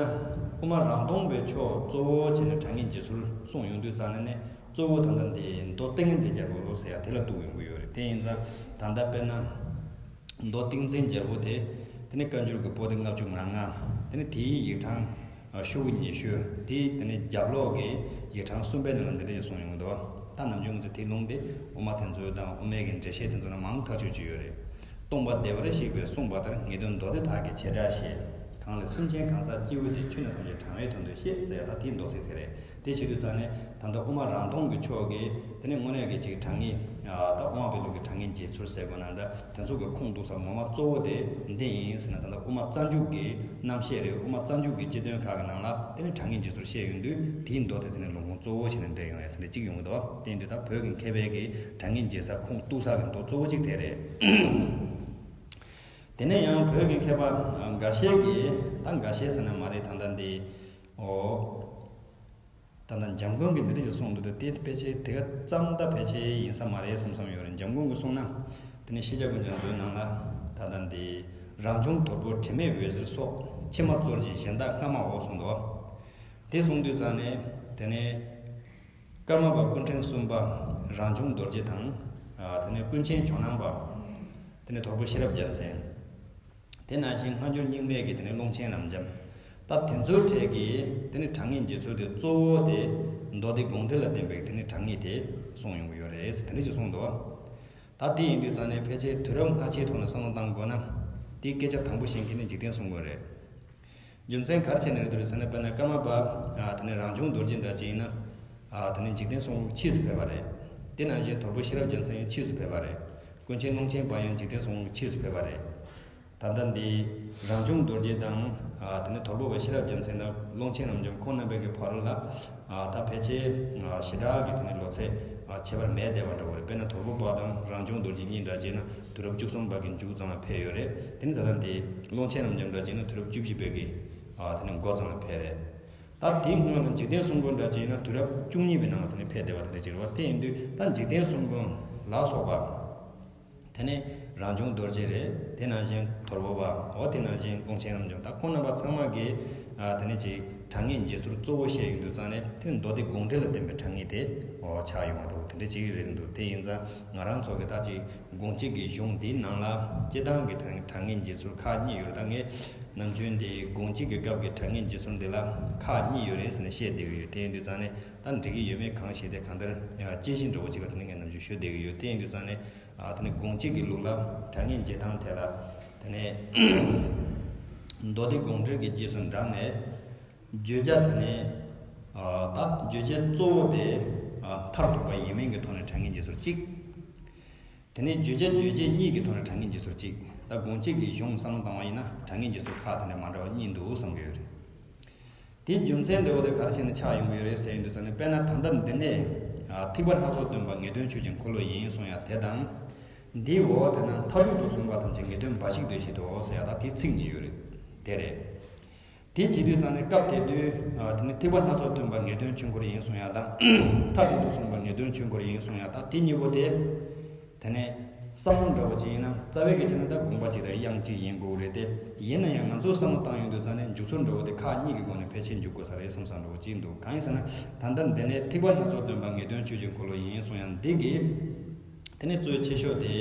དབུ་མ་རང་སྟོང་པའི་ཕྱོགས་གཙོ་བོ་བྱས་ནས་དྲང་ངེས་འབྱེད་ཚུལ་གསུངས་ཡོང་དུས་ཙང་ནས་ནི། གཙོ་བོ་ད་ལྟ་འདི་མདོ་ཏིང་འཛིན་རྒྱལ་པོ་ཟེར་ཡ་དེ་ལ་གཏུགས་ཡོང་གི་ཡོད་རེད། དེ་ཡིན་ཙང་ད་ལྟ་དཔེར་ན་མདོ་ཏིང་འཛིན་རྒྱལ་པོ་དེ། དེ་ནི་བཀའ་འགྱུར་གྱི་པོ་ཏི་ལྔ་བཅུ་ང་ལྔ། དེ་ནི་དེའི་ཡིག་ཕྲེང་ཤོག་གུ་ཉི་ཤུ། དེ་དེ་ནི་རྒྱབ་ལོགས་ཀྱི་ཡིག་ཕྲེང་གསུམ་པའི་ནང་ལ་འདི་འདྲ་ཞིག་གསུངས་ཡོང་གི་འདུག་ད་ནམ་རྒྱུན་ང་ཚོ་དེ་ལུང་དེ་དབུ་མ་དེ་ཚོ་དང་དབུ་མའི་གི་འགྲེལ་བཤད་དེ་ཚོ་ནང་མང་ཐག་ཆོད་ཅིག་ཡོད་རེད། སྟོང་པ་བདེ་བར་གཤེགས་པས་གསུངས་པ་ལྟར། ངེས་དོན་མདོ་སྡེ་དག་གི་བྱེ་བྲག་བཤད། གང་ལས་སེམས་ཅན་གང་ཟག་སྐྱེ་བོ་སྟེ། ཆོས་ནི་ཐམས་ཅད་དྲང་བའི་དོན་དུ་བཤད། ཟེར་ཡ་ད་དེའི་མདོ་ཚིག་དེ་རེད། དེ་བྱེད་དུས་ཙང་ནས་ད་ལྟ་དབུ་མ་རང་སྟོང་གི་ཕྱོགས་ཀྱི་དེ་ནི་དངོས་གནས་ཀྱི་ཅིག་དྲང་ངེས། ད་དབུ་མ་པའི་ལུགས་ཀྱི་དྲང་ངེས་འབྱེད་ཚུལ་ཟེར་དགོས་ན་འདྲ། དེ་ཚོ་གི་ཁུངས་གཏུགས་ས་ངོ་མ་གཙོ་བོ་དེ་འདི་ཡིན་ཟེར་ན། ད་ལྟ་དབུ་མ་རྩ་འཇུག་གི་རྣམ་བཤད་རེད། དབུ་མ་རྩ་འཇུག་གི་སྤྱི་དོན་ཁག་གི་ནང་ལ་དེ་ནི་དྲང་ངེས་འབྱེད་ཚུལ་བཤད་ཡོང་དུས། དེའི་མདོ་དེ་དེ་ནི་ལུང་ཁུངས་གཙོ་བོ་བྱས་ནས་འདྲེན་ཡོང་ཡ་དེ་འདྲ་གཅིག་ཡོང་གི་འདུག་དེ་ཡིན་དུས་ད་བོད་ཀྱི་མཁས་པའི་གི་དྲང་ངེས་འབྱེད་ས་ཁུངས་གཏུགས་ས་གི་མདོ་གཙོ་བོ་གཅིག་དེ་རེད། དེ་ནས་ཡང་བོད་ཀྱི་མཁས་པ་འགའ་ཤས་ཀྱིས། ད་འགའ་ཤས་ཟེར་ན་མ་རེད། ད་ལྟ་འདི། ཨོ། ད་ལྟ་འཇམ་མགོན་གྱིས་འདི་འདྲ་ཞིག་གསུངས་འདུག་དེ་ཕལ་ཆེར་དེ་ག་ཙམ་ད་ཕལ་ཆེར་ཡིན་ས་མ་རེད་བསམ་བསམ་ཡོད་རེད། འཇམ་མགོན་གྱིས་གསུངས་ན། དེ་ནི་ཤེས་བྱ་ཀུན་ཀྱང་མཛོད་ནང་ལ་ད་ལྟ་འདི། རང་བྱུང་དོལ་པོ་དྲི་མེད་འོད་ཟེར་སོགས། ཕྱི་མ་གཙོར་བྱས་གཞན་དག་སྔ་མའོ་གསུངས་འདུག་དེ་གསུངས་དུས་ཙང་ནས་དེ་ནས། ཀརྨ་པ་སྐུ་ཕྲེང་གསུམ་པ་རང་བྱུང་རྡོ་རྗེ་དང་། ཨ། དེ་ནས་ཀུན་མཁྱེན་ཇོ་ནང་པ། དེ་ནས་དོལ་པོ་ཤེས་རབ་རྒྱལ་མཚན། དེ་ནང་བཞིན་སྔ་འགྱུར་རྙིང་མའི་གི་དེ་ནས་ཀློང་ཆེན་རབ་འབྱམས། ད་དེ་ཚོའི་གྲས་ཀྱི་དེ་ནས་དྲང་ངེས་འབྱེད་ཚུལ་དེ་གཙོ་བོ་དེ་མདོ་སྡེ་དགོངས་འགྲེལ་ལ་བརྟེན་པའི་དེ་ནས་དྲང་ངེས་དེ་གསུངས་ཡོང་གི་ཡོད་རེད་ཟེར། དེ་འདྲ་ཞིག་གསུངས་འདུག་ད་དེ་ཡིན་དུས་ཙང་ནས་ཕལ་ཆེར་དུས་རབས་སྔ་ཕྱིའི་ཐོག་ནས་བསམ་བློ་བཏང་དགོས་ན། དེའི་སྐད་ཆ་དང་པོ་བཤད་མཁན་ནི་འཇིག་རྟེན་གསུམ་མགོན་རེད། རྒྱུ་མཚན་ག་རེ་བྱས་ནས་རེད་འདུག་ཟེར་ན། དཔེར་ན་ཀརྨ་པ། ཨ། དེ་ནས་རང་བྱུང་རྡོ་རྗེ་འདྲ་ཅིག་ཡིན་ན། ཨ། དེ་ནས་འཇིག་རྟེན་གསུམ་མགོན་ཕྱིས་སུ་ཕེབས་པ་རེད། དེ་ནང་བཞིན་དོལ་པོ་ཤེས་རབ་རྒྱལ་མཚན་ཡང་ཕྱིས་སུ་ཕེབས་པ་རེད། ཀུན་མཁྱེན་ཀློང་ཆེན་པ་ཡང་འཇིག་རྟེན་གསུམ་མགོན་ཕྱིས་སུ་ཕེབས་པ་རེད། ད་ལྟ་འདི་རང་བྱུང་རྡོ་རྗེ་དང་། ཨ། དེ་ནས་དོལ་པོ་པ་ཤེས་རབ་རྒྱལ་མཚན་དང་ཀློང་ཆེན་རབ་འབྱམས་ཁོང་རྣམ་པའི་གི་བར་ལ། ཨ། ད་ཕལ་ཆེར། ཨ། ཞེ་དྲག་གི་དེ་ནས་ལོ་ཚད། ཨ། ཁྱད་པར་མེད་བསྡད་པ་འདྲ་བོ་རེད། དཔེར་ན་དོལ་པོ་པ་དང་རང་བྱུང་རྡོ་རྗེ་གཉིས་འདྲ་བྱས་ན་དུས་རབས་བཅུ་གསུམ་པ་གི་མཇུག་ཙམ་ལ་ཕེབས་ཡོད་རེད། དེ་ནས་ད་ལྟ་འདི་ཀློང་ཆེན་རབ་འབྱམས་འདྲ་བྱས་ན་དུས་རབས་བཅུ་བཞི་པའི་གི། ཨ། དེ་ནས་འགོ་ཙམ་ལ་ཕེབས་རེད། ད་དེའི་སྔོན་ལ་འཇིག་རྟེན་གསུམ་མགོན་འདྲ་བྱས་ན་དུས་རབས་བཅུ་གཉིས་པའི་ནང་ལ་དེ་ནས་ཕེབས་བསྡད་པ་དེ་འདྲ་ཅིག་རེད་བ། དེ་ཡིན་དུས་ད་འཇིག་རྟེན་གསུམ་མགོན་ལ་སོགས་པ། དེ་ནས་རང་བྱུང་རྡོ་རྗེ་རེད། དེ་ནང་བཞིན་དོལ་པོ་པ། འོ། དེ་ནང་བཞིན་ཀློང་ཆེན་རབ་འབྱམས། ད་ཁོང་རྣམ་པ་ཚང་མ་གིས། ཨ། དེ་ནས་ཅིག་དྲང་ངེས་འབྱེད་ཚུལ་གཙོ་བོ་བཤད་ཡོང་དུས་ཙང་ནས། དེ་ནི་མདོ་སྡེ་དགོངས་འགྲེལ་ལ་བརྟེན་པའི་དྲང་ངེས་དེ། འོ། ཆགས་ཡོང་བ་འདྲ་བོ་དེ་འདྲ་ཅིག་རེད་འདུག་དེ་ཡིན་ཙང་ང་རང་ཚོ་གི་ད་ཅིག་དགོངས་གཅིག་གི་གཞུང་འདིའི་ནང་ལ་སྤྱི་བཏང་གི་དྲང་དྲང་ངེས་འབྱེད་ཚུལ་ཁག་གཉིས་ཡོད་རེད། ད་ངས་ནམ་རྒྱུན་འདི་དགོངས་གཅིག་གི་སྐབས་ཀྱི་དྲང་ངེས་འབྱེད་ཚུལ་འདི་ལ་ཁག་གཉིས་ཡོད་རེད་ཟེར་ནས་བཤད་བསྡད་ཀྱི་ཡོད། དེ་ཡིན་དུས་ཙང་ནས་ད་འགྲིག་གི་ཡོད་མེད་གང་ཞིག་དེ་གང་ལྟར་དཔྱད་གཞི་འདྲ་བོ་ཅིག་ལ་དེ་ནི་ངས་ནམ་རྒྱུན་ཞུ་བསྡད་ཀྱི་ཡོད། དེ་ཡིན་དུས་ཙང་ནས། ཨ། དེ་ནི་དགོངས་གཅིག་གི་ལུགས་ལ་དྲང་ངེས་འབྱེད་སྟངས་ཐད་ལ། དེ་ནས་མདོ་སྡེ་དགོངས་འགྲེལ་གྱི་རྗེས་སུ་འབྲངས་ནས་བརྗོད་བྱ་དེ་ནི། ཨ། ད་བརྗོད་བྱའི་གཙོ་བོ་དེ། ཨ། མཐར་ཐུག་པ་ཡིན་མིན་གྱི་ཐོག་ནས་དྲང་ངེས་འབྱེད་ཚུལ་གཅིག་དེ་ནས་བརྗོད་བྱ་རྗོད་བྱེད་གཉིས་ཀྱི་ཐོག་ནས་དྲང་ངེས་འབྱེད་ཚུལ་གཅིག་ད་དགོངས་གཅིག་གི་གཞུང་བསམ་བློ་བཏང་བ་ཡིན་ན་དྲང་ངེས་འབྱེད་ཚུལ་ཁག་དེ་འདྲ་མ་འདྲ་བ་གཉིས་འདུག་བསམ་གྱི་ཡོད་རེད། དེའི་རྒྱུ་མཚན་འདྲ་བོ་དེ་ག་རེ་བྱས་ནས་ཆགས་ཡོང་གི་ཡོད་རེད་ཟེར་ཡོང་དུས་ཙང་ནས། དཔེར་ན་ད་ལྟ་འདི་ནས། ཨ། ཐེག་པ་སྣ་ཚོགས་སྟོན་པ་ངེས་དོན་ཆོས་ཀྱི་འཁོར་ལོ་ཡིན་གསུང་ཡ་དེ་དང་། འདིའི་འོག་དེ་ན་མཐའ་དྲུག་ཏུ་གསུངས་པ་ཐམས་ཅད་ངེས་དོན་འབའ་ཞིག་འདོད་བཞིན་དུ་ཟེར་ཡ་ད་དེ་ཚིག་གཉིས་ཡོད་རེད། དེ་རེད། དེ་བྱེད་དུས་ཙང་ནས་སྐབས་དེ་དུས་དེ་ནི་ཐེག་པ་སྣ་ཚོགས་སྟོན་པ་ངེས་དོན་ཆོས་འཁོར་ཡིན་གསུང་ཡ་དང་། མཐའ་དྲུག་ཏུ་གསུངས་པ་ངེས་དོན་ཆོས་འཁོར་ཡིན་གསུང་ཡ་ད་དེ་གཉིས་པོ་དེ། དེ་ནས་བསམ་བློ་འདྲ་བོ་ཅིག་ཡིན་ན་རྩ་བའི་གལ་ཆེ་ན་ད་དགོངས་པ་གཅིག་དང་དབྱངས་གཅིག་ཡིན་དགོས་རེད་དེ། ཡིན་ན་ཡང་ང་ཚོས་བསམ་བློ་བཏང་ཡོང་དུས་ཙང་ནས་འཇུག་ཚུལ་འདྲ་བོ་དེ་ཁག་གཉིས་ཀྱི་སྒོ་ནས་ཕལ་ཆེར་འཇུག་དགོས་ས་རེད་བསམ་བསམ་འདྲ་བོ་ཅིག་འདུག་གང་ཡིན་ཟེར་ན། ད་ལྟ་འདི་ནས་ཐེག་པ་སྣ་ཚོགས་སྟོན་པ་ངེས་དོན་ཆོས་ཀྱི་འཁོར་ལོ་ཡིན་གསུང་ཡང་འདི་གི། དེ་ནས་གཙོ་ཆེ་ཤོས་དེ།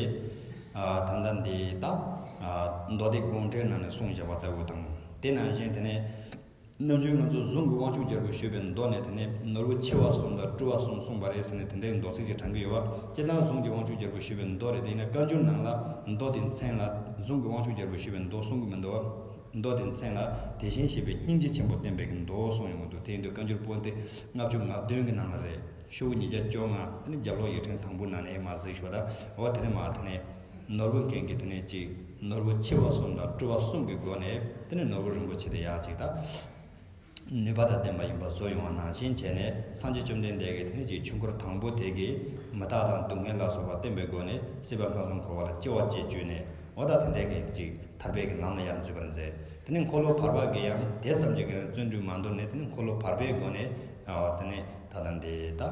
ད་ལྟ་འདི་ད། མདོ་སྡེ་དགོངས་འགྲེལ་ནང་ནས་གསུངས་བཞག་པ་ལྟ་བུ་དང་། དེ་ནང་བཞིན་དེ་ནས། ནམ་རྒྱུན་ང་ཚོ་གཟུངས་ཀྱི་དབང་ཕྱུག་རྒྱལ་པོ་ཞུས་པའི་མདོ་ནས་དེ་ནས་ནོར་བུ་ཆེ་བ་གསུམ་དང་བཀྲུ་བ་གསུམ་གསུངས་པ་རེད་ཟེར་ནས་དེ་འདྲའི་མདོ་ཚིག་ཅིག་དྲངས་ཀྱི་ཡོད་པ། སྤྱིར་བཏང་གཟུངས་ཀྱི་དབང་ཕྱུག་རྒྱལ་པོ་ཞུས་པའི་མདོ་རེད། དེ་ཡིན་ན་བཀའ་འགྱུར་ནང་ལ་མདོ་དེ་མཚན་ལ་གཟུངས་ཀྱི་དབང་ཕྱུག་རྒྱལ་པོ་ཞུས་པའི་མདོ་གསུང་གི་མི་འདུག་བ། མདོ་དེ་མཚན་ལ་དེ་བཞིན་གཤེགས་པའི་སྙིང་རྗེ་ཆེན་པོ་བསྟན་པའི་གི་མདོ་གསུངས་ཡོང་གི་འདུག་དེ་ཡིན་དུས་བཀའ་འགྱུར་པོ་ཏི་ལྔ་བཅུ་ང་བདུན་གྱི་ནང་ལ་རེད། ཤོག་གུ་ཉིས་བརྒྱ་བཅོ་ལྔ། དེ་ནི་རྒྱབ་ལོགས་ཡིག་ཕྲེང་དང་པོ་ནང་ནས་མར་གཟིགས་ཤོག་ད། འོ་དེ་ནས་མར་དེ་ནས་ནོར་བུ་མཁན་གྱིས་དེ་ནས་ཅིག་ནོར་བུ་ཆེ་བ་གསུམ་དང་བཀྲུ་བ་གསུམ་གྱི་སྒོ་ནས་དེ་ནས་ནོར་བུ་རིན་པོ་ཆེ་དེ་ཡག་ཅིག་ད། ནུས་པ་དང་ལྡན་པ་ཡིན་པ་བཟོ་ཡོང་བ་ནང་བཞིན་བྱས་ནས་སངས་རྒྱས་བཅོམ་ལྡན་འདས་ཀྱིས་དེ་ནས་ཅིག་ཆོས་འཁོར་དང་པོ་དེ་གི་མི་རྟག་དང་སྡུག་བསྔལ་ལ་སོགས་པ་བསྟན་པའི་སྒོ་ནས་སྲིད་པ་ཁམས་གསུམ་འཁོར་བ་ལ་སྐྱེ་བ་སྐྱེ་བཅུག་ནས། འོ་ད་དེ་འདྲའི་གི་ཅིག་ཐར་པའི་གི་ལམ་ལ་ཡར་འཛུལ་བར་མཛད། དེ་ནས་འཁོར་ལོ་བར་པ་གི་ཡང་དེ་ཙམ་གྱི་གི་བརྩོན་འགྲུས་མ་འདོར་ནས་དེ་ནས་འཁོར་ལོ་བར་པའི་སྒོ་ནས། དེ་ནས་ད་ལྟ་འདི་ད་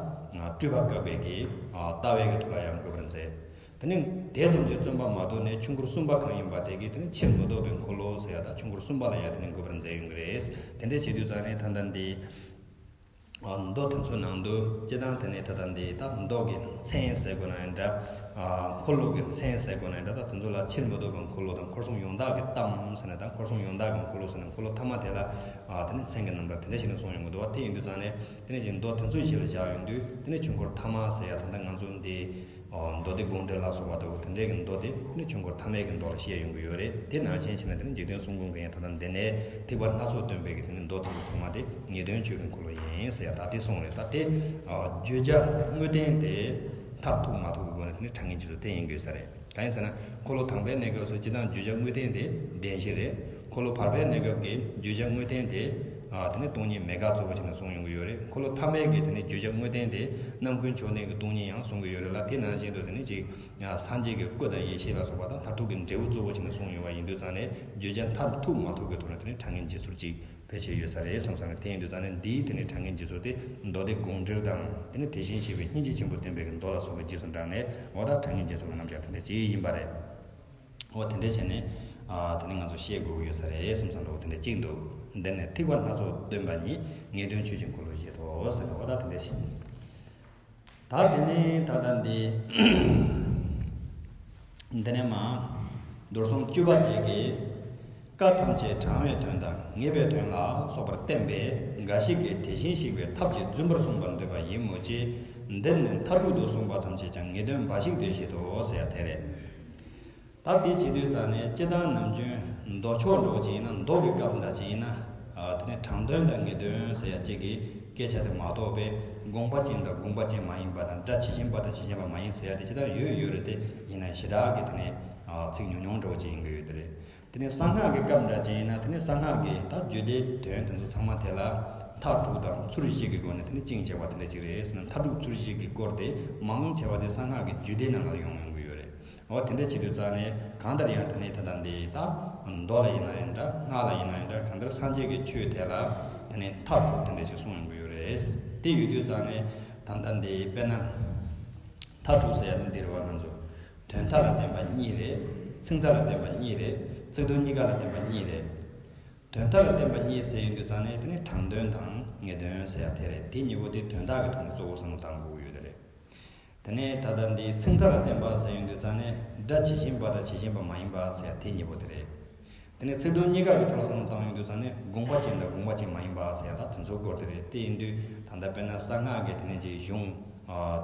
སྤྲུལ་པ་བཀག་པའི་གི་ལྟ་བའི་གི་ཐོག་ལ་ཡང་འགོད་པར་མཛད། དེ་ནས་དེ་ཙམ་གྱི་བརྩོན་པ་མ་དོར་ནས་ཆོས་འཁོར་གསུམ་པ་གང་ཡིན་པ་དེ་གི་དེ་ནས་ཕྱིར་མི་ལྡོག་པའི་འཁོར་ལོ་ཟེར་ཡ་ད་ཆོས་འཁོར་གསུམ་པ་ལ་ཡང་དེ་ནས་འགོད་པར་མཛད་ཡོང་གི་རེད། དེ་འདྲ་བྱེད་དུས་ཙང་ནས་ད་ལྟ་འདི། མདོ་དེ་ཚོའི་ནང་དུ་སྤྱིར་བཏང་དེ་ནས་ད་ལྟ་འདི་ད་མདོ་གི་མཚན་ཟེར་དགོས་ན་ཡང་འདྲ། འཁོར་ལོ་གི་མཚན་ཟེར་དགོས་ན་ཡང་འདྲ། ད་དེ་ཚོ་ལ་ཕྱིར་མི་ལྡོག་པའི་འཁོར་ལོ་དང་འཁོར་གསུམ་ཡང་དག་གི་གཏམ་ཟེར་ནས་ད་འཁོར་གསུམ་ཡང་དག་གི་འཁོར་ལོ་ཟེར་ནས་འཁོར་ལོ་ཐ་མ་དེ་ལ་དེ་ནས་མཚན་གྱི་རྣམ་གྲངས་དེ་འདྲ་ཞིག་ནས་གསུངས་ཡོང་གི་འདུག་བ། དེ་ཡིན་དུས་ཙང་ནས་དེ་ནས་ཅིག་མདོ་དེ་ཚོ་གཞི་ལ་བཞག་ཡོང་དུས་དེ་ནས་ཆོས་འཁོར་ཐ་མ་ཟེར་ཡ་ད་ལྟ་ང་ཚོ་འདི། མདོ་སྡེ་དགོངས་འགྲེལ་ལ་སོགས་པ་ལྟ་བུ་དེ་འདྲའི་གི་མདོ་དེ་ནི་ཆོས་འཁོར་ཐ་མའི་གི་མདོ་ལ་བཤད་ཡོང་གི་ཡོད་རེད། དེ་ནང་བཞིན་བྱས་ན་དེ་ནི་འཇིག་རྟེན་གསུམ་མགོན་གྱི་ཡང་ད་ལྟ་འདི་ནས་ཐེག་པ་སྣ་ཚོགས་སྟོན་པའི་གི་དེ་ནི་མདོ་དེ་ཚོ་ཚང་མ་དེ་ངེས་དོན་ཆོས་ཀྱི་འཁོར་ལོ་ཡིན་ཟེར་ཡ་ད་དེ་གསུངས་རེད། ད་དེ་བརྗོད་བྱ་དངོས་བསྟན་དེ་མཐར་ཐུག་མ་ཐུག་གི་སྒོ་ནས་དེ་ནི་གྲངས་ངེས་རྗེས་སུ་དེ་ཡིན་དགོས་ས་རེད། གང་ཡིན་ཟེར་ན་འཁོར་ལོ་དང་པའི་གནས་སྐབས་སུ་སྤྱིར་བཏང་བརྗོད་བྱ་དངོས་བསྟན་དེ་བདེན་བཞི་རེད། འཁོར་ལོ་བར་པའི་གནས་སྐབས་ཀྱི་བརྗོད་བྱ་དངོས་བསྟན་དེ། དེ་ནི་སྟོང་ཉིད་མེད་དགག་གཙོ་བོ་བྱས་ནས་གསུངས་ཡོང་གི་ཡོད་རེད། འཁོར་ལོ་ཐ་མའི་གི་དེ་ནི་བརྗོད་བྱ་དངོས་བསྟན་དེ་རྣམ་ཀུན་མཆོག་ལྡན་གྱི་སྟོང་ཉིད་ཡང་གསུང་གི་ཡོད་རེད་ལ། དེ་ནང་བཞིན་དུ་དེ་ནི་ཅིག་སངས་རྒྱས་ཀྱི་སྐུ་དང་ཡེ་ཤེས་ལ་སོགས་པ་དང་མཐར་ཐུག་གི་འབྲས་བུ་གཙོ་བོ་བྱས་ནས་གསུངས་ཡོད་པ་ཡིན་དུས་ཙང་ནས་བརྗོད་བྱ་མཐར་ཐུག་མ་ཐུག་གི་ཐོག་ནས་དེ་ནི་གྲངས་ངེས་འབྱེད་ཚུལ་ཅིག་བེད་སྤྱད་ཡོད་ས་རེད་བསམ་ས་ནས། དེ་ཡིན་དུས་ཙང་ནས་འདིའི་དེ་ནི་གྲངས་ངེས་འབྱེད་ཚུལ་དེ་མདོ་སྡེ་དགོངས་འགྲེལ་དང་དེ་ནི་དེ་བཞིན་གཤེགས་པའི་སྙིང་རྗེ་ཆེན་པོ་བསྟན་པའི་གི་མདོ་ལ་སོགས་པའི་རྗེས་སུ་འབྲངས་ནས་འོ་ད་གྲངས་ངེས་འབྱེད་ཚུལ་གྱི་རྣམ་གཞག་དེ་འདྲ་ཅིག་ཡིན་པ་རེད། འོ་དེ་འདྲ་བྱས་ནས། ཨ་དེ་ནི་ང་ཚོ་ཤེས་དགོས་ཀྱི་ཡོད་ས་རེད་བསམ་བསམ་འདྲ་བོ་དེ་འདྲ་གཅིག་འདུག་འདི་ནི་ཐེག་པ་སྣ་ཚོགས་སྟོན་པ་ཉིད་ངེས་དོན་ཆོས་ཀྱི་འཁོར་ལོ་བཞེས་ཏོ་ཟེར་ནས་འོ་ད་དེ་འདྲ་ཞིག་ད་དེ་ནི་ད་ལྟ་འདི། འདི་ནས་མ། མདོར་གསུངས་བཅུ་པ་དེ་གའི། བཀའ་ཐམས་ཅད་དྲང་བའི་དོན་དང་ངེས་པའི་དོན་ལ་སོགས་པར་བསྟན་པས་འགའ་ཞིག་གིས་དེ་བཞིན་གཤེགས་པའི་ཐབས་ཀྱིས་རྫུན་པར་གསུངས་པར་འདོད་པ་ཡིན་མོད་ཀྱི། འདིར་ནི་མཐའ་དྲུག་ཏུ་གསུངས་པ་ཐམས་ཅད་ཀྱང་ངེས་དོན་འབའ་ཞིག་འདོད་བཞིན་དུ་ཟེར་ཡ་དེ་རེད། ད་དེ་བྱེད་དུས་ཙང་ནས་སྤྱིར་བཏང་ནམ་རྒྱུན་མདོ་ཕྱོགས་འགྲོ་བ་ཅིག་ཡིན་ན་མདོ་གི་སྐབས་འདྲ་ཅིག་ཡིན་ན། དེ་ནས་དྲང་དོན་དང་ངེས་དོན་ཟེར་ཡ་གཅིག་གི་སྐད་ཆ་དེ་མ་གཏོགས་པའི་དགོངས་པ་ཅན་དང་དགོངས་པ་ཅན་མ་ཡིན་པ་དང་སྒྲ་ཇི་བཞིན་པ་དང་ཇི་བཞིན་པ་མ་ཡིན་ཟེར་ཡ་དེ་སྤྱིར་བཏང་ཡོད་ཡོད་རེད་དེ། ཡིན་ན་ཞེ་དྲག་གི་དེ་ནས་ཚིག་ཉུང་ཉུང་འདྲ་བོ་ཅིག་ཡིན་གི་ཡོད་དེ་རེད། དེ་ནས་གསང་སྔགས་ཀྱི་སྐབས་འདྲ་ཅིག་ཡིན་ན་དེ་ནས་གསང་སྔགས་ཀྱི་ད་རྒྱུད་སྡེའི་དོན་དེ་ཚོ་ཚང་མ་དེ་ལ་མཐའ་དྲུག་དང་ཚུལ་བཞི་གི་སྒོ་ནས་དེ་ནས་བཅིངས་བཅག་པ་དེ་འདྲ་ཅིག་རེད་ཟེར་ན། མཐའ་དྲུག་ཚུལ་བཞི་གི་སྐོར་དེ་མང་ཆེ་བ་དེ་གསང་སྔགས་ཀྱི་རྒྱུད་སྡེ་ནང་ལ་ཡོང་ཡོང་གི་ཡོད་རེད། འོ་དེ་འདྲ་བྱེད་དུས་ཙང་ནས་གང་ལྟར་ཡང་དེ་ནས་ད་ལྟ་འདི་ད་མདོ་ལ་ཡིན་ན་ཡང་འདྲ། སྔགས་ལ་ཡིན་ན་ཡང་འདྲ། གང་ལྟར་སངས་རྒྱས་ཀྱི་ཆོས་དེ་ལ་དེ་ནས་མཐའ་དྲུག་དེ་འདྲ་ཞིག་གསུངས་ཡོང་གི་ཡོད་རེད། དེ་ཡོད་དུས་ཙང་ནས་ད་ལྟ་འདི་དཔེར་ན་མཐའ་དྲུག་ཟེར་ཡ་ནི་འདི་རེད་བ། ང་ཚོ་དོན་མཐའ་ལ་བརྟེན་པ་གཉིས་རེད། ཚིག་མཐའ་ལ་བརྟེན་པ་གཉིས་རེད། ཚིག་དོན་གཉིས་ཀ་ལ་བརྟེན་པ་གཉིས་རེད། དོན་མཐའ་ལ་བརྟེན་པ་གཉིས་ཟེར་ཡོང་དུས་ཙང་ནས་དེ་ནི་དྲང་དོན་དང་ངེས་དོན་ཟེར་ཡ་དེ་རེད། དེ་གཉིས་པོ་དེ་དོན་དག་གི་ཐོག་ནས་གཙོ་བོ་བསམ་བློ་བཏང་དགོས་ཀྱི་ཡོད་རེད། དེ་ནས་ད་ལྟ་འདི་ཚིག་མཐའ་ལ་བརྟེན་པ་ཟེར་ཡོང་དུས་ཙང་ནས་སྒྲ་ཇི་བཞིན་པ་དང་ཇི་བཞིན་པ་མ་ཡིན་པ་ཟེར་ཡ་དེ་གཉིས་པོ་དེ་རེད། དེ་ནས་ཚིག་དོན་གཉིས་ཀ་གི་ཐོག་ལ་བསམ་བློ་བཏང་ཡོང་དུས་ཙང་ནས་དགོངས་པ་ཅན་དང་དགོངས་པ་ཅན་མ་ཡིན་པ་ཟེར་ཡ་ད་དེ་ཚོའི་སྐོར་དེ་རེད། དེ་ཡིན་དུས་ད་ལྟ་དཔེར་ན་གསང་སྔགས་ཀྱི་དེ་ནས་ཅིག་གཞུང་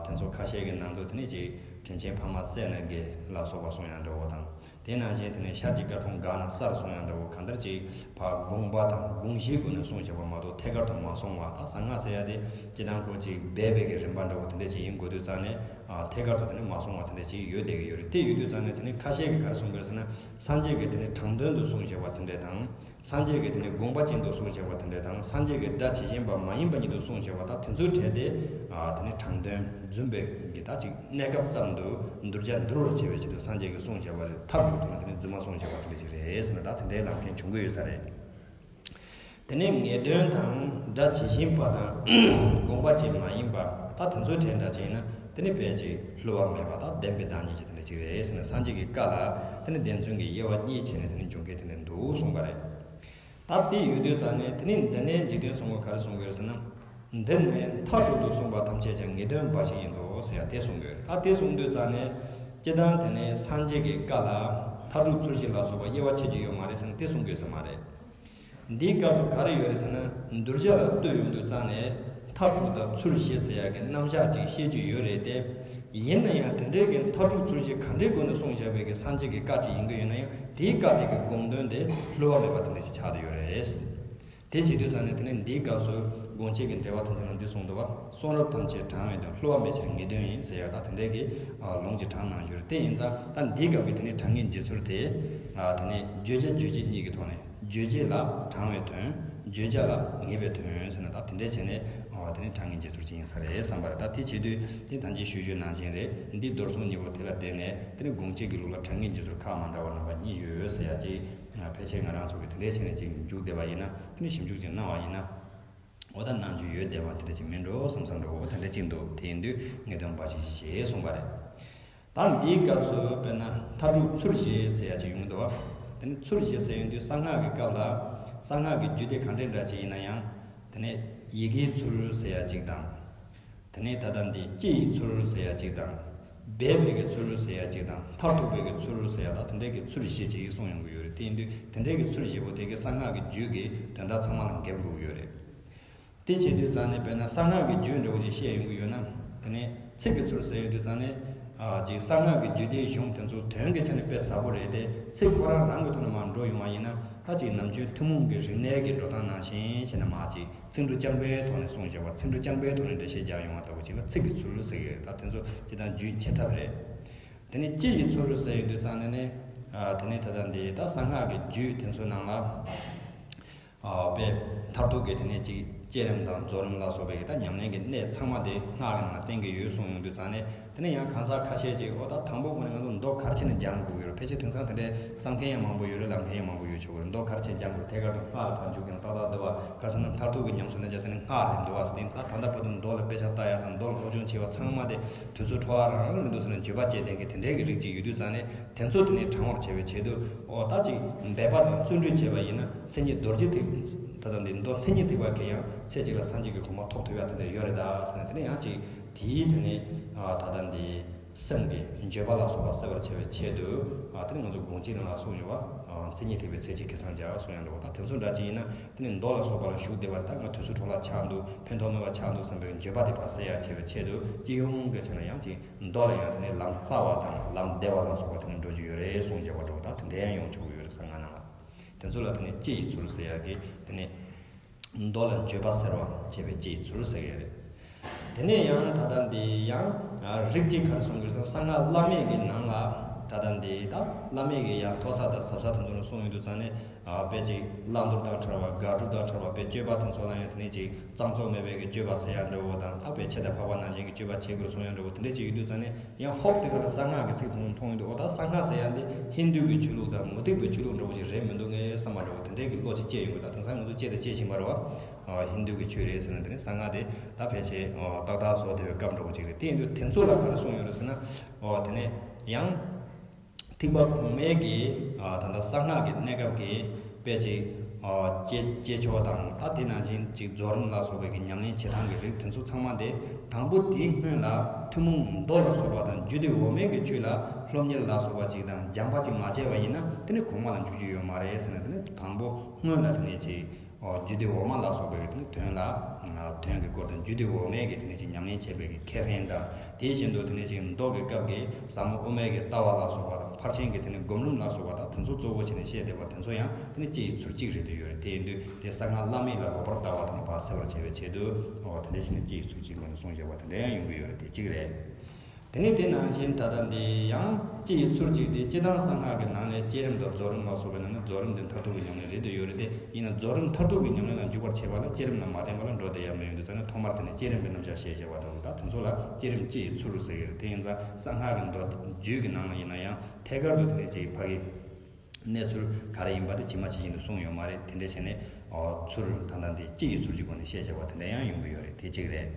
དེ་ཚོ་ཁ་ཤས་ཀྱི་ནང་དུ་དེ་ནས་ཅིག་དྲིན་ཆེན་ཕ་མ་སད་ན་དགེ་ལ་སོགས་པ་གསུང་ཡ་འདྲ་བོ་དང་། དེ་ནང་བཞིན་དེ་ནས་ཤར་གྱི་སྐར་ཁུང་འགགས་ན་སར་སོང་ཡང་འདྲ་བོ། གང་ལྟར་ཅིག་ཕར་དགོངས་པ་དང་དགོངས་གཞིའི་སྒོ་ནས་གསུངས་བཞག་པ་མ་གཏོགས་ཐད་ཀར་དུ་མ་སོང་བ། ད་གསང་སྔགས་ཟེར་ཡ་དེ་སྤྱིར་བཏང་ཁོ་ཅིག་སྦས་པའི་གི་རིམ་པ་འདྲ་བོ་དེ་འདྲ་ཅིག་ཡིན་དགོས་དུས་ཙང་ནས། ཨ། ཐད་ཀར་དུ་དེ་ནས་མ་སོང་བ་དེ་འདྲ་ཅིག་ཡོད་བསྡད་ཀྱི་ཡོད་རེད། དེ་ཡོད་དུས་ཙང་ནས་དེ་ནས་ཁ་ཤས་ཀྱིས་ག་རེ་གསུང་གི་ཡོད་ཟེར་ན། སངས་རྒྱས་ཀྱིས་དེ་ནས་དྲང་དོན་དུ་གསུངས་བཞག་པ་དེ་འདྲ་དང་། སངས་རྒྱས་ཀྱིས་དེ་ནས་དགོངས་པ་ཅན་དུ་གསུངས་བཞག་པ་དེ་འདྲ་དང་། སངས་རྒྱས་ཀྱིས་སྒྲ་ཇི་བཞིན་པ་མ་ཡིན་པ་ཉིད་དུ་གསུངས་བཞག་པ་དང་། དེ་ཚོའི་གྲས་དེ། ཨ། དེ་ནས་དྲང་དོན་རྫུན་པའི་གི་ད་ཅིག་གནས་སྐབས་ཙམ་དུ་བསྡུར་བྱ་འདུལ་བར་བྱེད་པའི་ཆེད་དུ་སངས་རྒྱས་ཀྱིས་གསུངས་བཞག་པ་རེད། ཐབས་ཀྱི་ཐོག་ནས་དེ་ནས་རྫུན་མ་གསུངས་བཞག་པ་དེ་འདྲ་ཞིག་རེད་ཟེར་ན། ད་དེ་འདྲའི་ལབ་མཁན་བྱུང་གི་ཡོད་ས་རེད། དེ་ནས་ངེས་དོན་དང་སྒྲ་ཇི་བཞིན་པ་དང་དགོངས་པ་ཅན་མ་ཡིན་པ། ད་དེ་ཚོའི་གྲས་འདྲ་ཅིག་ཡིན་ན་དེ་ནི་དཔེ་ཅིག་བསླུ་བ་མེད་པ་དང་བདེན་པའི་བདག་ཉིད་ཀྱི་དེ་འདྲ་ཅིག་རེད་ཟེར་ན། སངས་རྒྱས་ཀྱི་བཀའ་ལ་དེ་ནི་བདེན་རྫུན་གྱི་དབྱེ་བ་གཉིས་ཕྱེ་ནས་དེ་ནི་འཇོག་མཁན་དེ་འདྲ་འདུག་གསུངས་པ་རེད། ད་དེ་ཡོད་དུས་ཙང་ནས་དེ་ནི་འདི་ནས་འཇིག་རྟེན་གསུམ་པོ་ག་རེ་གསུང་གི་ཡོད་ཟེར་ན། འདི་ནི་མཐར་ཐུག་ཏུ་གསུངས་པ་ཐམས་ཅད་ཀྱང་ངེས་དོན་འབའ་ཞིག་ཡིན་ནོ་ཟེར་ཡ་དེ་གསུང་གི་ཡོད་རེད། ད་དེ་གསུང་དུས་ཙང་ནས་སྤྱིར་བཏང་དེ་ནས་སངས་རྒྱས་ཀྱི་བཀའ་ལ་མཐར་ཐུག་ཚུལ་བཞི་ལ་སོགས་པ་དབྱེ་བ་ཕྱེ་རྒྱུ་ཡོད་མ་རེད་ཟེར་ན་དེ་གསུང་གི་ཡོད་ས་མ་རེད། འདིའི་སྐབས་སུ་ག་རེ་ཡོད་རེད་ཟེར་ན། གདུལ་བྱ་ལ་ལྟོས་ཡོང་དུས་ཙང་ནས་མཐར་ཐུག་དང་ཚུལ་བཞི་ཟེར་ཡག་གི་རྣམ་གཞག་ཅིག་བཤད་རྒྱུ་ཡོད་རེད་དེ། ཡིན་ན་ཡང་དེ་འདྲའི་གི་མཐར་ཐུག་ཚུལ་བཞི་ག་འདྲའི་སྒོ་ནས་གསུངས་བཞག་པའི་གི་སངས་རྒྱས་ཀྱི་བཀའ་ཅིག་ཡིན་གྱི་ཡོད་ན་ཡང་། དེའི་བཀའ་དེ་གི་དགོངས་དོན་དེ་བསླུ་བ་མེད་པ་དེ་འདྲ་ཞིག་ཆགས་བསྡད་ཡོད་རེད། དེ་བྱེད་དུས་ཙང་ནས་དེ་ནས་འདིའི་སྐབས་སུ་དགོངས་གཅིག་གི་འགྲེལ་པ་དེ་ཚོ་ནང་འདི་གསུངས་འདུག་བ། གསུང་རབ་ཐམས་ཅད་དྲང་བའི་དོན། བསླུ་བ་མེད་ཕྱིར་ངེས་དོན་ཡིན་ཟེར་ཡག་ད་དེ་འདྲའི་གི་ལུང་ཅིག་དྲངས་གནང་ཡོད་རེད། དེ་ཡིན་ཙང་ད་འདིའི་སྐབས་ཀྱི་དེ་ནས་དྲང་ངེས་འབྱེད་ཚུལ་དེ། ཨ། དེ་ནས་བརྗོད་བྱ་རྗོད་བྱེད་གཉིས་ཀྱི་ཐོག་ནས། རྗོད་བྱེད་ལ་དྲང་བའི་དོན། བརྗོད་བྱ་ལ་ངེས་པའི་དོན་ཟེར་ན། ད་དེ་འདྲའི་བྱས་ནས། ཨོ། དེ་ནི་དྲང་ངེས་འབྱེད་ཚུལ་ཅིག་ཡིན་ས་རེད་བསམ་པ་རེད། ད་དེ་བྱེད་དུས་དེ་ད་གིན་ཞུས་ཞུས་ནང་བཞིན་རེད། འདི་མདོར་གསུངས་གཉིས་པོ་དེ་ལ་བརྟེན་ནས་དེ་ནི་དགོངས་གཅིག་གི་ལུགས་ལ་དྲང་ངེས་འབྱེད་ཚུལ་ཁག་མ་འདྲ་བ་རྣམ་པ་གཉིས་ཡོད་ཟེར་ཡ་ཅིག་ཕལ་ཆེར་ང་རང་ཚོ་གི་དེ་འདྲའི་བྱས་ནས་ཅིག་མཇུག་བསྡད་པ་ཡིན་ན། དེ་ནི་ཞིབ་འཇུག་ཅིག་གནང་བ་ཡིན་ན། འོ། ད་གནང་རྒྱུ་ཡོད་བསྡད་པ་དེ་འདྲ་ཅིག་མིན་འགྲོ་བསམ་བསམ་འགྲོ། འོ། དེ་འདྲ་ཅིག་འདུག་དེ་ཡིན་དུས་ངེས་དོན་འབའ་ཞིག་ཞེས་གསུངས་པ་རེད། ད་འདིའི་སྐབས་སུ་དཔེར་ན་མཐར་ཐུག་ཚུལ་བཞི་ཟེར་ཡ་ཅིག་ཡོང་གི་འདུག་བ། དེ་ནི་ཚུལ་བཞི་ཟེར་ཡོང་དུས་གསང་སྔགས་ཀྱི་སྐབས་ལ། གསང་སྔགས་ཀྱི་རྒྱུད་སྡེ་གང་འདྲ་འདྲ་ཅིག་ཡིན་ན་ཡང་། དེ་ནི་ཡི་གེའི་ཚུལ་ཟེར་ཡ་ཅིག་དང་། དེ་ནི་ད་ལྟ་འདི་སྤྱི་ཡི་ཚུལ་ཟེར་ཡ་ཅིག་དང་། སྦས་པའི་གི་ཚུལ་ཟེར་ཡ་ཅིག་དང་། མཐར་ཐུག་པའི་གི་ཚུལ་ཟེར་ཡ་དང་། དེ་འདྲའི་གི་ཚུལ་བཞི་ཅིག་གསུངས་ཡོང་གི་ཡོད་རེད། དེ་ཡིན་དུས་དེ་འདྲའི་གི་ཚུལ་བཞི་པོ་དེ་གི་གསང་སྔགས་ཀྱི་རྒྱུད་ཀྱི་དོན་དག་ཚང་མ་ལ་འགེབས་དགོས་ཀྱི་ཡོད་རེད། དེ་བྱེད་དུས་ཙང་ནས་དཔེར་ན་གསང་སྔགས་ཀྱི་རྒྱུད་འདྲ་བོ་ཞིག་བཤད་ཡོང་གི་ཡོད་ན། དེ་ནས་ཚིག་གི་ཚུལ་ཟེར་ཡོང་དུས་ཙང་ནས། ཨ། ཅིག་གསང་སྔགས་ཀྱི་རྒྱུད་སྡེའི་གཞུང་དེ་ཚོ་དོན་གྱི་ཆ་ནས་དཔེ་ཟབ་པོ་རེད་དེ། ཚིག་ཁོ་རང་རང་གི་ཐོག་ནས་མར་འགྲོ་ཡོང་བ་ཡིན་ན། ད་ཅིག་ནམ་རྒྱུན་ཐུན་མོང་གི་རིག་གནས་ཀྱི་འགྲོ་སྟངས་ནང་བཞིན་བྱས་ནས་མར་ཅིག་ཚིག་འབྲུ་རྐྱང་པའི་ཐོག་ནས་གསུངས་བཞག་པ། ཚིག་འབྲུ་རྐྱང་པའི་ཐོག་ནས་འགྲེལ་བཤད་རྒྱག་ཡོང་བ་ལྟ་བུ་ཅིག་ལ་ཚིག་གི་ཚུལ་ཟེར་གྱི་རེད། ད་དེ་ཚོ་སྤྱིར་བཏང་རྒྱུད་འཆད་ཐབས་རེད། དེ་ནས་སྤྱི་ཡི་ཚུལ་ཟེར་ཡོང་དུས་ཙང་ནས་ནི། ཨ། དེ་ནས་ད་ལྟ་འདི་ད་གསང་སྔགས་ཀྱི་རྒྱུད་དེ་ཚོའི་ནང་ལ། ཨ། དཔེ་མཐར་ཐུག་གི་དེ་ནས་ཅིག་བསྐྱེད་རིམ་དང་རྫོགས་རིམ་ལ་སོགས་པའི་གི་ད་ཉམས་ལེན་གྱི་གནད་ཚང་མ་དེ་སྔགས་ཀྱི་ནང་ལ་བསྟན་གྱི་ཡོད་གསུངས་ཡོང་དུས་ཙང་ནས། དེ་ནས་ཡང་གང་ཟག་ཁ་ཤས་ཅིག་འོ་ད་དང་པོ་ཁོ་ནས་ང་ཚོ་མདོ་ག་རེ་བྱས་ནས་སྦྱང་དགོས་ཀྱི་ཡོད་རེད། ཕལ་ཆེར་དེང་སང་དེ་འདྲའི་བསམ་མཁན་ཡང་མང་པོ་ཡོད་རེད། ལབ་མཁན་ཡང་མང་པོ་ཡོད་ཆོག་གི་རེད། མདོ་ག་རེ་བྱས་ནས་སྦྱང་དགོས་རེད། ཐད་ཀར་དུ་སྔགས་ལ་ཕར་འཇུག་གི་ན་ཏག་ཏག་འདུག་བ། ག་རེ་ཟེར་ན་མཐར་ཐུག་གི་ཉམས་སུ་ལེན་བྱ་དེ་ནི་སྔགས་རེད་འདུག་བ། དེ་ད་ད་ལྟ་བར་དུ་མདོ་ལ་དཔེ་ཆ་ལྟ་ཡ་དང་། མདོ་ལ་སློབ་སྦྱོང་བྱས་པ་ཚང་མ་དེ་དུས་ཚོད་འཕྲོ་བརླག་རང་རང་རེད་འདུག་ཟེར་ནས་འགྱོད་པ་སྐྱེ་ལྡན་གྱི་དེ་འདྲའི་གི་རིགས་ཅིག་ཡོད་དུས་ཙང་ནས། དེ་ཚོ་དེ་ནས་དྲང་བར་བྱ་བའི་ཆེད་དུ། འོ་ད་ཅིག་འབད་པ་དང་བརྩོན་འགྲུས་བྱས་པ་ཡིན་ན་མཚན་ཉིད་རྡོ་རྗེ་ཐེག་ད་ལྟ་འདི་མདོ་མཚན་ཉིད་ཐེག་པ་གི་ཡང་ཚེ་གཅིག་ལ་སངས་རྒྱས་ཀྱི་གོ་འཕང་ཐོབ་ཐུབ་ཡ་དེ་འདྲ་ཡོད་རེད་ད་ཟེར་ནས། དེ་ནས་ཡང་ཅིག་དེའི་དེ་ནས། ཨ། ད་ལྟ་འདི་སེམས་ཀྱི་འགྱོད་པ་ལ་སོགས་པ་སེལ་བར་བྱ་བའི་ཆེད་དུ། ཨ། དེ་ནས་ང་ཚོ་དགོངས་གཅིག་ནང་ལ་གསུངས་ཡོད་བ། ཨ། མཚན་ཉིད་ཐེག་པའི་ཚེ་གཅིག་ཁེ་བཟང་བྱ་གསུངས་ཡང་འགྲོ་བ། ད་དེ་ཚོ་འདྲ་ཅིག་ཡིན་ན་དེ་ནས་མདོ་ལ་སོགས་པ་ལ་ཞུགས་བསྡད་པ་དེ། ད་ང་དུས་ཚོད་འཕྲོ་བརླག་ཆགས་འདུག། ཕན་ཐོགས་མེད་པ་ཆགས་འདུག་བསམ་པའི་འགྱོད་པ་དེ་ཕར་སེལ་ཡ་བྱ་བའི་ཆེད་དུ། སྤྱི་ཡོངས་ཀྱི་ཆ་ནས་ཡང་ཅིག་མདོ་ལ་ཡང་དེ་ནས་ལམ་སླ་བ་དང་ལམ་བདེ་བ་ལ་སོགས་པ་དེ་ནས་འགྲོ་རྒྱུ་ཡོད་རེད་གསུངས་བྱས་པ་འགྲོ་བ། ད་དེ་འདྲ་ཡང་ཡོང་ཆོག་གི་ཡོད་རེད། གསང་སྔགས་ནང་ལ། དེ་ཚོ་ལ་དེ་ནས་སྤྱི་ཡི་ཚུལ་ཟེར་ཡ་གི་དེ་ནས་མདོ་ལ་འགྱོད་པ་སེལ་བར་བྱེད་པའི་སྤྱི་ཡི་ཚུལ་ཟེར་གི་རེད། དེ་ནས་ཡང་ད་ལྟ་འདི་ཡང་རིགས་གཅིག་ག་རེ་གསུང་གི་རེད་ཟེར་ན། གསང་སྔགས་བླ་མེད་ཀྱི་ནང་ལ་ད་ལྟ་འདི་ད་བླ་མེད་ཀྱི་ཡང་མཐོ་ས་དང་ཟབ་ས་དེ་ཚོ་ནས་གསུངས་ཡོང་དུས་ཙང་ནས། ཨ། དཔེ་ཅིག་བླང་དོར་དང་བྲལ་བ། དགག་སྒྲུབ་དང་བྲལ་བ། དཔེ་སྤྱོད་པ་དེ་ཚོ་ལ་ཡང་དེ་ནས་ཅིག་གཙང་བཙོག་མེད་པའི་གི་སྤྱོད་པ་ཟེར་ཡ་འདྲ་བོ་དང་། ད་དཔེ་ཆེ་དང་འཕགས་པ་ནང་བཞིན་གྱི་སྤྱོད་པ་བྱེད་དགོས་གསུང་ཡ་འདྲ་བོ་དེ་འདྲ་ཅིག་ཡོད་དུས་ཙང་ནས། ཡང་ཧོབ་དེ་ག་ལ་གསང་སྔགས་ཀྱི་ཚིག་དེ་ཚོ་མཐོང་ཡོང་དུས། འོ་ད་གསང་སྔགས་ཟེར་ཡ་འདི་ཧིན་དུ་གི་ཆོས་ལུགས་དང་མུ་སྟེགས་པའི་ཆོས་ལུགས་འདྲ་བོ་ཅིག་རེད་མི་འདུག་ངས་བསམ་པ་འདྲ་བོ་དེ་འདྲའི་གི་བློ་ཅིག་སྐྱེས་ཡོང་གི། ད་དེང་སང་ང་ཚོ་སྐྱེས་དང་སྐྱེ་བཞིན་པ་རེད་བ། ཨ། ཧིན་དུ་གི་ཆོས་རེད་ཟེར་ན། དེ་ནས་གསང་སྔགས་དེ་ད་ཕལ་ཆེར། ཨ། ཏག་ཏག་བཟོ་བསྡད་པའི་སྐབས་འདྲ་བོ་ཅིག་རེད། དེ་ཡིན་དུས་དེ་ཚོ་ལ་ག་རེ་གསུངས་ཡོད་རེད་ཟེར་ན། ཨོ། དེ་ནས་ཡང་ཐེག་པ་གོང་མའི་གི། ཨ། ད་ལྟ་གསང་སྔགས་ཀྱི་གནས་སྐབས་ཀྱི་དཔེ་ཅིག། ཨ། བསྐྱེད་བསྐྱེད་ཆོག་དང་། ད་དེ་ནང་བཞིན་ཅིག་རྫོགས་རིམ་ལ་སོགས་པའི་གི་ཉམས་ལེན་བྱེད་སྟངས་ཀྱི་རིགས་དེ་ཚོ་ཚང་མ་དེ། དང་པོ་དེའི་སྔོན་ལ་ཐུན་མོང་མདོ་ལ་སོགས་པ་དང་རྒྱུད་སྡེ་འོག་མའི་གི་ཆོས་ལ་སློབ་གཉེར་ལ་སོགས་པ་ཅིག་དང་སྦྱངས་པ་ཅིག་མ་བྱས་པ་ཡིན་ན། དེ་ནི་གོང་མ་ལ་འཇུག་རྒྱུ་ཡོད་མ་རེད་ཟེར་ནས། དེ་ནི་དང་པོ་སྔོན་ལ་དེ་ནས་ཅིག། རྒྱུད་སྡེ་འོག་མ་ལ་སོགས་པའི་དེ་ནི་དོན་ལ་དོན་གྱི་སྐོར་དང་རྒྱུད་སྡེ་འོག་མའི་གི་དེ་ནི་ཅིག་ཉམས་ལེན་བྱེད་པའི་གི་ཁེ་ཕན་དང་དེ་བཞིན་དུ་དེ་ནི་ཅིག་མདོ་གི་སྐབས་ཀྱི་ཟབ་མོ་དབུ་མའི་གི་ལྟ་བ་ལ་སོགས་པ་དང་ཕར་ཕྱིན་གྱི་དེ་ནི་སྒོམ་ལམ་ལ་སོགས་པ་དང་དེ་ཚོ་གཙོ་བོ་བྱས་ནས་བཤད་བསྡད་པ་དེ་ཚོ་ཡང་དེ་ནི་སྤྱི་ཡི་ཚུལ་གཅིག་རེད་དུ་ཡོད་རེད། དེ་ཡིན་དུས་དེ་གསང་སྔགས་བླ་མེད་ལ་ལོག་པར་ལྟ་བ་དེ་ནི་བར་སེལ་བར་བྱེད་པའི་ཆེད་དུ་འོ་དེ་འདྲ་བྱས་ནས་སྤྱི་ཡི་ཚུལ་གཅིག་ངོས་ནས་གསུངས་བཞག་པ་དེ་འདྲ་ཡང་ཡོང་གི་ཡོད་རེད། དེ་གཅིག་རེད། དེ་ནས་དེ་ནང་བཞིན་ད་ལྟ་འདི་ཡང་སྤྱི་ཡི་ཚུལ་གཅིག་སྟེ། སྤྱི་དང་གསང་སྔགས་ཀྱི་ནང་ལས་བསྐྱེད་རིམ་དང་རྫོགས་རིམ་ལ་སོགས་པའི་ནང་ནས་རྫོགས་རིམ་དེ་མཐར་ཐུག་གི་ཉམས་ལེན་རེད་དུ་ཡོད་རེད་དེ། ཡིན་ན་རྫོགས་རིམ་མཐར་ཐུག་གི་ཉམས་ལེན་ལ་འཇུག་པར་བྱེད་པ་ལ་བསྐྱེད་རིམ་ལ་མ་བརྟེན་པ་ལ་འགྲོ་བདེ་ཡང་མེད་ཡོང་དུས་ཙང་ནས་ཐོག་མར་དེ་ནས་བསྐྱེད་རིམ་གྱི་རྣམ་གཞག་བཤད་བྱ་བ་དང་། ད་དེ་ཚོ་ལ་བསྐྱེད་རིམ་སྤྱི་ཡི་ཚུལ་ཟེར་གྱི་རེད། དེ་ཡིན་ཙང་གསང་སྔགས་ཀྱི་མདོ་རྒྱུད་ཀྱི་ནང་ལ་ཡིན་ན་ཡང་ཐད་ཀར་དུ་དེ་ནས་ཅིག་ཕ་གི་གནས་ཚུལ་ག་རེ་ཡིན་པ་དེ་ཇི་མ་ཇི་བཞིན་དུ་གསུངས་ཡོད་མ་རེད། དེ་འདྲ་བྱས་ནས་ཚུལ་ད་ལྟ་འདི་སྤྱི་ཡི་ཚུལ་གྱི་སྒོ་ནས་བཤད་བྱ་བ་དེ་འདྲ་ཡང་ཡོང་གི་ཡོད་རེད། དེ་གཅིག་རེད།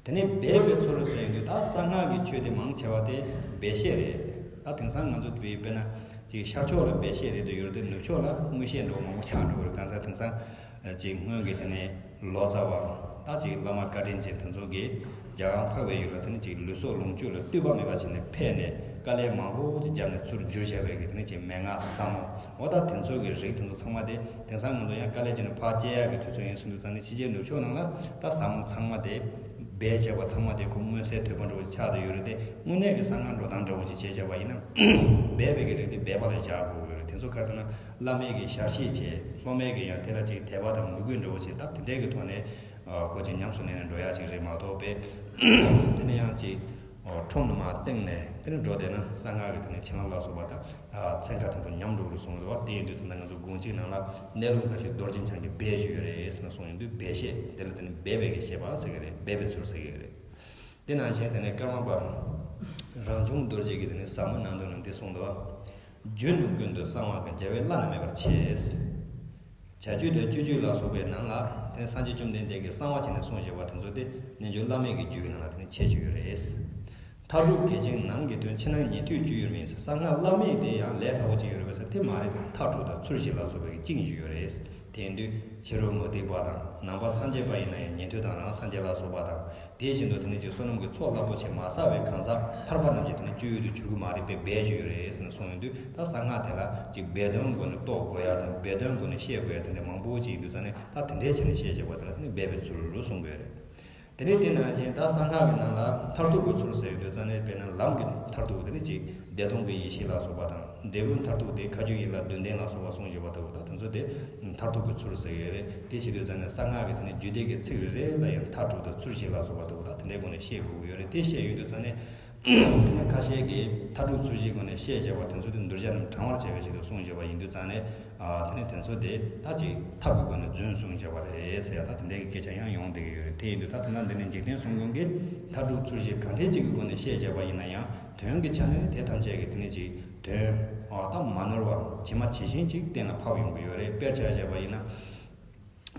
དེ་ནས་སྦས་པའི་ཚུལ་ཟེར་ཡོང་དུས་ད་གསང་སྔགས་ཀྱི་ཆོས་དེ་མང་ཆེ་བ་དེ་སྦས་བཤད་རེད། ད་དེང་སང་ང་ཚོ་དེ་དཔེར་ན་ཅིག་ཤར་ཕྱོགས་ལ་སྦས་བཤད་རེད་དུ་ཡོད་རེད་དེ། ནུབ་ཕྱོགས་ལ་དངོས་བཤད་འདྲ་བོ་མང་པོ་ཆགས་འགྲོ་གི་རེད། གང་ཟག་དེང་སང་ཅིག་སྔོན་གྱི་དེ་ནས་ལོ་ཙཱ་བ་ད་ཅིག་བླ་མ་བཀའ་དྲིན་ཅན་དེ་ཚོ་གིས་རྒྱ་གར་འཕགས་པའི་ཡུལ་ལ་དེ་ནས་ཅིག་ལུས་སྲོག་ལོངས་སྤྱོད་ལ་ལྟོས་པ་མེད་པ་བྱས་ནས་ཕེབས་ནས་དཀའ་ལས་མང་པོ་ཅིག་བརྒྱབ་ནས་ཚུར་བསྒྱུར་བྱས་པའི་གི་དེ་ནས་ཅིག་མན་ངག་ཟབ་མོ་འོ་ད་དེ་ཚོ་གི་རིགས་དེ་ཚོ་ཚང་མ་དེ་དེང་སང་ང་ཚོ་ཡང་དཀའ་ལས་བརྒྱབ་ནས་ཕར་སྐྱེལ་ཡག་གི་དུས་ཚོད་ཡིན་གསུངས་དུས་ཙང་ནས་ཕྱི་རྒྱལ་ནུབ་ཕྱོགས་ནང་ལ་ད་ཟབ་མོ་ཚང་མ་དེ་སྦས་བྱས་པ་ཚང་མ་དེ་ཁོ་མངོན་གསལ་དོད་པོ་འདྲ་བོ་ཅིག་ཆགས་བསྡད་ཡོད་རེད་དེ། དངོས་གནས་ཀྱི་གསང་སྔགས་འགྲོ་སྟངས་འདྲ་བོ་ཅིག་བྱས་བྱས་པ་ཡིན་ན་སྦས་པའི་གི་རིགས་དེ་སྦས་པ་ལ་བཞག་དགོས་ཀྱི་ཡོད་རེད། དེ་ཚོ་ག་རེ་ཟེར་ན་བླ་མས་གི་ཞལ་བཞེས་བྱས། སློབ་མས་གི་ཡང་དེ་ལ་ཅིག་དད་པ་དང་མོས་གུས་འདྲ་བོ་ཅིག་ད་དེ་འདྲའི་གི་ཐོག་ནས་ཨ་ཁོ་ཅིག་ཉམས་སུ་ལེན་ནས་འགྲོ་ཡག་ཅིག་རེད་མ་གཏོགས་པས། དེ་ནས་ཡང་ཅིག་ཨོ་ཁྲོམ་ནང་མར་བཏིང་ནས་དེ་ནས་འགྲོ་བསྡད་ན་གསང་སྔགས་ཀྱི་དེ་ནས་བྱིན་རླབས་ལ་སོགས་པ་དང་ཨ་ཚན་ཁ་དེ་ཚོ་ཉམས་འགྲོ་གི་རེད་གསུངས་འདུག་བ། དེ་ཡིན་དུས་ད་ལྟ་ང་ཚོ་དགོངས་གཅིག་ནང་ལ་གནས་ལུགས་འགའ་ཞིག་རྡོ་རྗེ་འཆང་གིས་སྦས་བརྗོད་ཡོད་རེད་ཟེར་ན་གསུངས་ཡོང་དུས་སྦས་བཤད་དེ་ལ་དེ་ནས་སྦས་པའི་གི་བཤད་པ་ཟེར་གི་རེད། སྦས་པའི་ཚུལ་ཟེར་གི་རེད། དེ་ནང་བཞིན་དེ་ནས་ཀརྨ་པ་རང་བྱུང་རྡོ་རྗེ་གིས་དེ་ནས་ཟབ་མོ་ནང་དུ་ནི་འདི་གསུངས་འདུག་བ། རྒྱུད་རྣམས་ཀུན་ཏུ་གསང་བ་གང་། རྒྱལ་བས་བླ་ན་མེད་པར་བྱས། བྱ་རྒྱུད་དང་སྤྱོད་རྒྱུད་ལ་སོགས་པའི་ནང་ལ་དེ་ནས་སངས་རྒྱས་བཅོམ་ལྡན་འདས་ཀྱིས་གསང་བ་བྱས་ནས་གསུངས་བཞག་པ་དེ་ཚོ་དེ་རྣལ་འབྱོར་བླ་མེད་ཀྱི་རྒྱུད་ཀྱི་ནང་ལ་དེ་ནས་འཆད་ཀྱི་ཡོད་རེད། མཐའ་དྲུག་གལ་ཆེན་ནང་གི་དོན་ཕྱི་ནང་ཉན་ཐོས་སྤྱོད་ཡུལ་མིན། གསང་སྔགས་བླ་མེད་དེ་ཡང་ལས་སླ་པོ་ཅིག་ཡོད་རེད་པས་ཟེར་དེ་མ་རེད་ཟེར། མཐའ་དྲུག་དང་ཚུལ་བཞི་ལ་སོགས་པའི་བཅིངས་ཡོད་རེད། དེ་ཡིན་དུས་ཕྱི་རོལ་མུ་སྟེགས་པ་དང་ནང་པ་སངས་རྒྱས་པ་ཡིན་ན་ཡང་ཉན་ཐོས་དང་རང་སངས་རྒྱས་ལ་སོགས་པ་དང་། དེ་བཞིན་དུ་དེ་ནས་ཅིག་བསོད་ནམས་ཀྱི་ཚོགས་རླབས་པོ་ཆེ་མ་བསགས་པའི་གང་ཟག་ཐར་པ་རྣམས་ཀྱིས་དེ་ནས་སྤྱོད་ཡུལ་དུ་གྱུར་གྱི་མ་རེད་པས་སྦས་ཀྱི་ཡོད་རེད་ཟེར་ནས་གསུངས་ཡོང་དུས། ད་གསང་སྔགས་དེ་ལ་ཅིག་སྦས་དོན་སྒོ་ནས་རྟོགས་དགོས་ཡ་དང་སྦས་དོན་སྒོ་ནས་ཤེས་དགོས་ཡ་དེ་འདྲ་མང་པོ་ཅིག་ཡིན་དུས་ཙང་ནས་ད་དེ་འདྲའི་བྱས་ནས་བཤད་བྱས་པ་དེ་ལ་དེ་ནས་སྦས་པའི་ཚུལ་ལུ་གསུང་དགོས་རེད། དེ་ནས་དེ་ནང་བཞིན་ད་གསང་སྔགས་ཀྱི་ནང་ལ་མཐར་ཐུག་གི་ཚུལ་ཟེར་ཡོང་དུས་ཙང་ནས་དཔེར་ན་ལམ་གྱི་མཐར་ཐུག་དེ་ནས་ཅིག་བདེ་སྟོང་གི་ཡེ་ཤེས་ལ་སོགས་པ་དང་། འབྲས་བུ་མཐར་ཐུག་དེ་མཁའ་སྤྱོད་ཡན་ལག་བདུན་ལྡན་ལ་སོགས་པ་གསུངས་བཞག་པ་ལྟ་བུ་དང་། དེ་ཚོ་དེ་མཐར་ཐུག་གི་ཚུལ་ཟེར་ཡོད་རེད། དེ་བྱེད་དུས་ཙང་ནས་གསང་སྔགས་ཀྱི་དེ་ནས་རྒྱུད་སྡེ་གི་ཚིག་རེ་རེ་ལ་ཡང་མཐའ་དྲུག་དང་ཚུལ་བཞི་ལ་སོགས་པ་ལྟ་བུ་དང་དེ་འདྲའི་སྒོ་ནས་བཤད་དགོས་ཀྱི་ཡོད་རེད། དེ་བཤད་ཡོང་དུས་ཙང་ནས་དེ་ནས་ཁ་ཤས་ཀྱིས་མཐའ་དྲུག་ཚུལ་བཞིའི་སྒོ་ནས་བཤད་བྱས་པ་དེ་ཚོ་དེ་གདུལ་བྱ་རྣམས་དྲང་བར་བྱ་བའི་ཆེད་དུ་གསུངས་བཞག་པ་ཡིན་དུས་ཙང་ནས། ཨ་དེ་ནས་དེ་ཚོ་དེ་ད་ཅིག་ཐབས་ཀྱི་སྒོ་ནས་རྫུན་གསུངས་བཞག་པ་རེད་ཟེར་ཡ་ད་དེ་འདྲའི་སྐད་ཆ་ཡང་ཡོང་བསྡད་ཀྱི་ཡོད་རེད། དེ་ཡིན་དུས་ད་དེ་ན་འདི་ནས་འཇིག་རྟེན་གསུམ་མགོན་གྱིས་མཐའ་དྲུག་ཚུལ་བཞི་གང་འདྲ་ཅིག་གི་སྒོ་ནས་བཤད་བཞག་པ་ཡིན་ན་ཡང་དོན་གྱི་ཆ་ནས་དེ་ཐམས་ཅད་ཀྱི་དེ་ནས་ཅིག་དོན་ཨ་ད་མ་ནོར་བ་ཇི་མ་ཇི་བཞིན་ཅིག་གཏན་ལ་ཕབ་ཡོང་གི་ཡོད་རེད། དཔེར་ཆ་བཞག་པ་ཡིན་ན།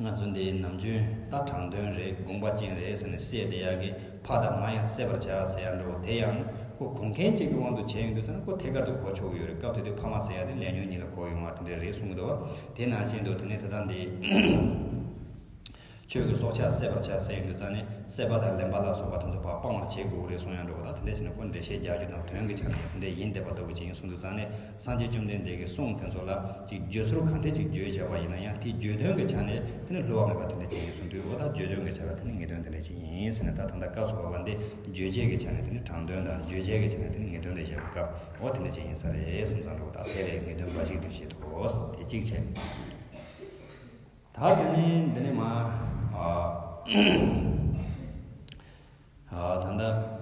ང་ཚོ་འདི་ནམ་རྒྱུན་ད་དྲང་དོན་རེད། དགོངས་པ་ཅན་རེད་ཟེར་ནས་བཤད་བསྡད་ཡག་གི་ཕ་དང་མ་ཡང་བསད་པར་བྱ་ཟེར་ཡག་འདྲ་བོ་དེ་ཡང་ཁོ་གོང་མཁན་གཅིག་གི་དབང་དུ་བྱས་ཡོང་དུས་ཙང་ན་ཁོ་ཐད་ཀར་དུ་གོ་ཆོག་གི་ཡོད་རེད། སྐབས་དེ་དུས་ཕ་མ་ཟེར་ཡག་དེ་ལས་ཉོན་གཉིས་ལ་གོ་ཡོང་བ་དེ་འདྲ་རེད་གསུང་གི་འདུག་བ། དེ་ནང་བཞིན་དུ་དེ་ནས་ད་ལྟ་འདི་ཆོས་ཀྱི་སྲོག་ཆགས་བསད་པར་བྱ་ཟེར་ཡོང་དུས་ཙང་ནས་བསད་པ་དང་ལེན་པ་ལ་སོགས་པ་དེ་ཚོ་ཕར་སྤང་བར་བྱེད་དགོས་རེད་གསུང་ཡག་འདྲ་བོ་དང་། དེ་འདྲ་བྱས་ནས་ཁོ་འགྲེལ་བཤད་རྒྱག་རྒྱུ་དང་དོན་གྱི་ཆ་ནས་དེ་འདྲ་ཡིན་བསྡད་པ་ལྟ་བུ་ཅིག་ཡིན་གསུང་དུས་ཙང་ནས། སངས་རྒྱས་བཅོམ་ལྡན་འདས་ཀྱི་གསུང་དེ་ཚོ་ལ་ཅིག་བརྗོད་ཟུར་གང་འདྲ་ཅིག་བརྗོད་བྱ་བ་ཡིན་ན་ཡང་དེའི་བརྗོད་དོན་གྱི་ཆ་ནས་དེ་ནི་བསླུ་བ་མེད་པ་དེ་འདྲ་ཅིག་ཡིན་གསུངས་དུས། འོ་ད་བརྗོད་དོན་གྱི་ཆ་ལ་དེ་ནི་ངེས་དོན་དེ་འདྲ་ཅིག་ཡིན་ཟེར་ནས། ད་ད་ལྟ་སྐབས་སུ་བབ་པ་འདི་བརྗོད་བྱེད་ཀྱི་ཆ་ནས་དེ་ནི་དྲང་དོན་དང་། བརྗོད་བྱེད་ཀྱི་ཆ་ནས་དེ་ནི་ངེས་དོན་ལ་བཞག་པའི་སྐབས་འོ་དེ་འདྲ་ཅིག་ཡིན་ས་རེད་གསུངས་ཙང་འགྲོ། ད་དེ་ལས་ངེས་དོན་འབའ་ཞིག་ཏུ་བཤད་དོ། དེ་གཅིག་བྱས། ད་དེ་ནི་འདི་ནི་མ་ཨ། ཨ་ད་ལྟ་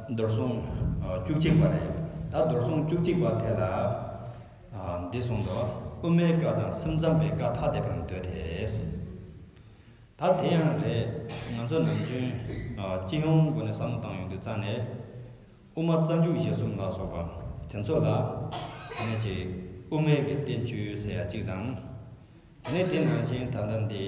རྡོར་སྲུང་ཨ་བཅུ་གཅིག་པ་རེད། ད་རྡོར་སྲུང་བཅུ་གཅིག་པ་དེ་ལ་ཨ་འདི་གསུངས་འདུག་དབུ་མའི་བཀའ་དང་སེམས་ཙམ་པའི་བཀའ་ཐ་དད་པར་འདོད་དེ། ད་དེ་ཡང་རེད། ང་ཚོ་ནམ་རྒྱུན་ཨ་སྤྱི་ཡོངས་སྒོ་ནས་བསམ་བློ་བཏང་ཡོང་དུས་ཙང་ནས། དབུ་མ་རྩ་འཇུག་གཞི་གསུམ་ལ་སོགས་པ་དེ་ཚོ་ལ་དེ་ནས་ཅིག་དབུ་མའི་གི་བསྟན་བཅོས་ཟེར་ཡ་གཅིག་དང་། དེ་ནས་དེ་ནང་བཞིན་ད་ལྟ་འདི་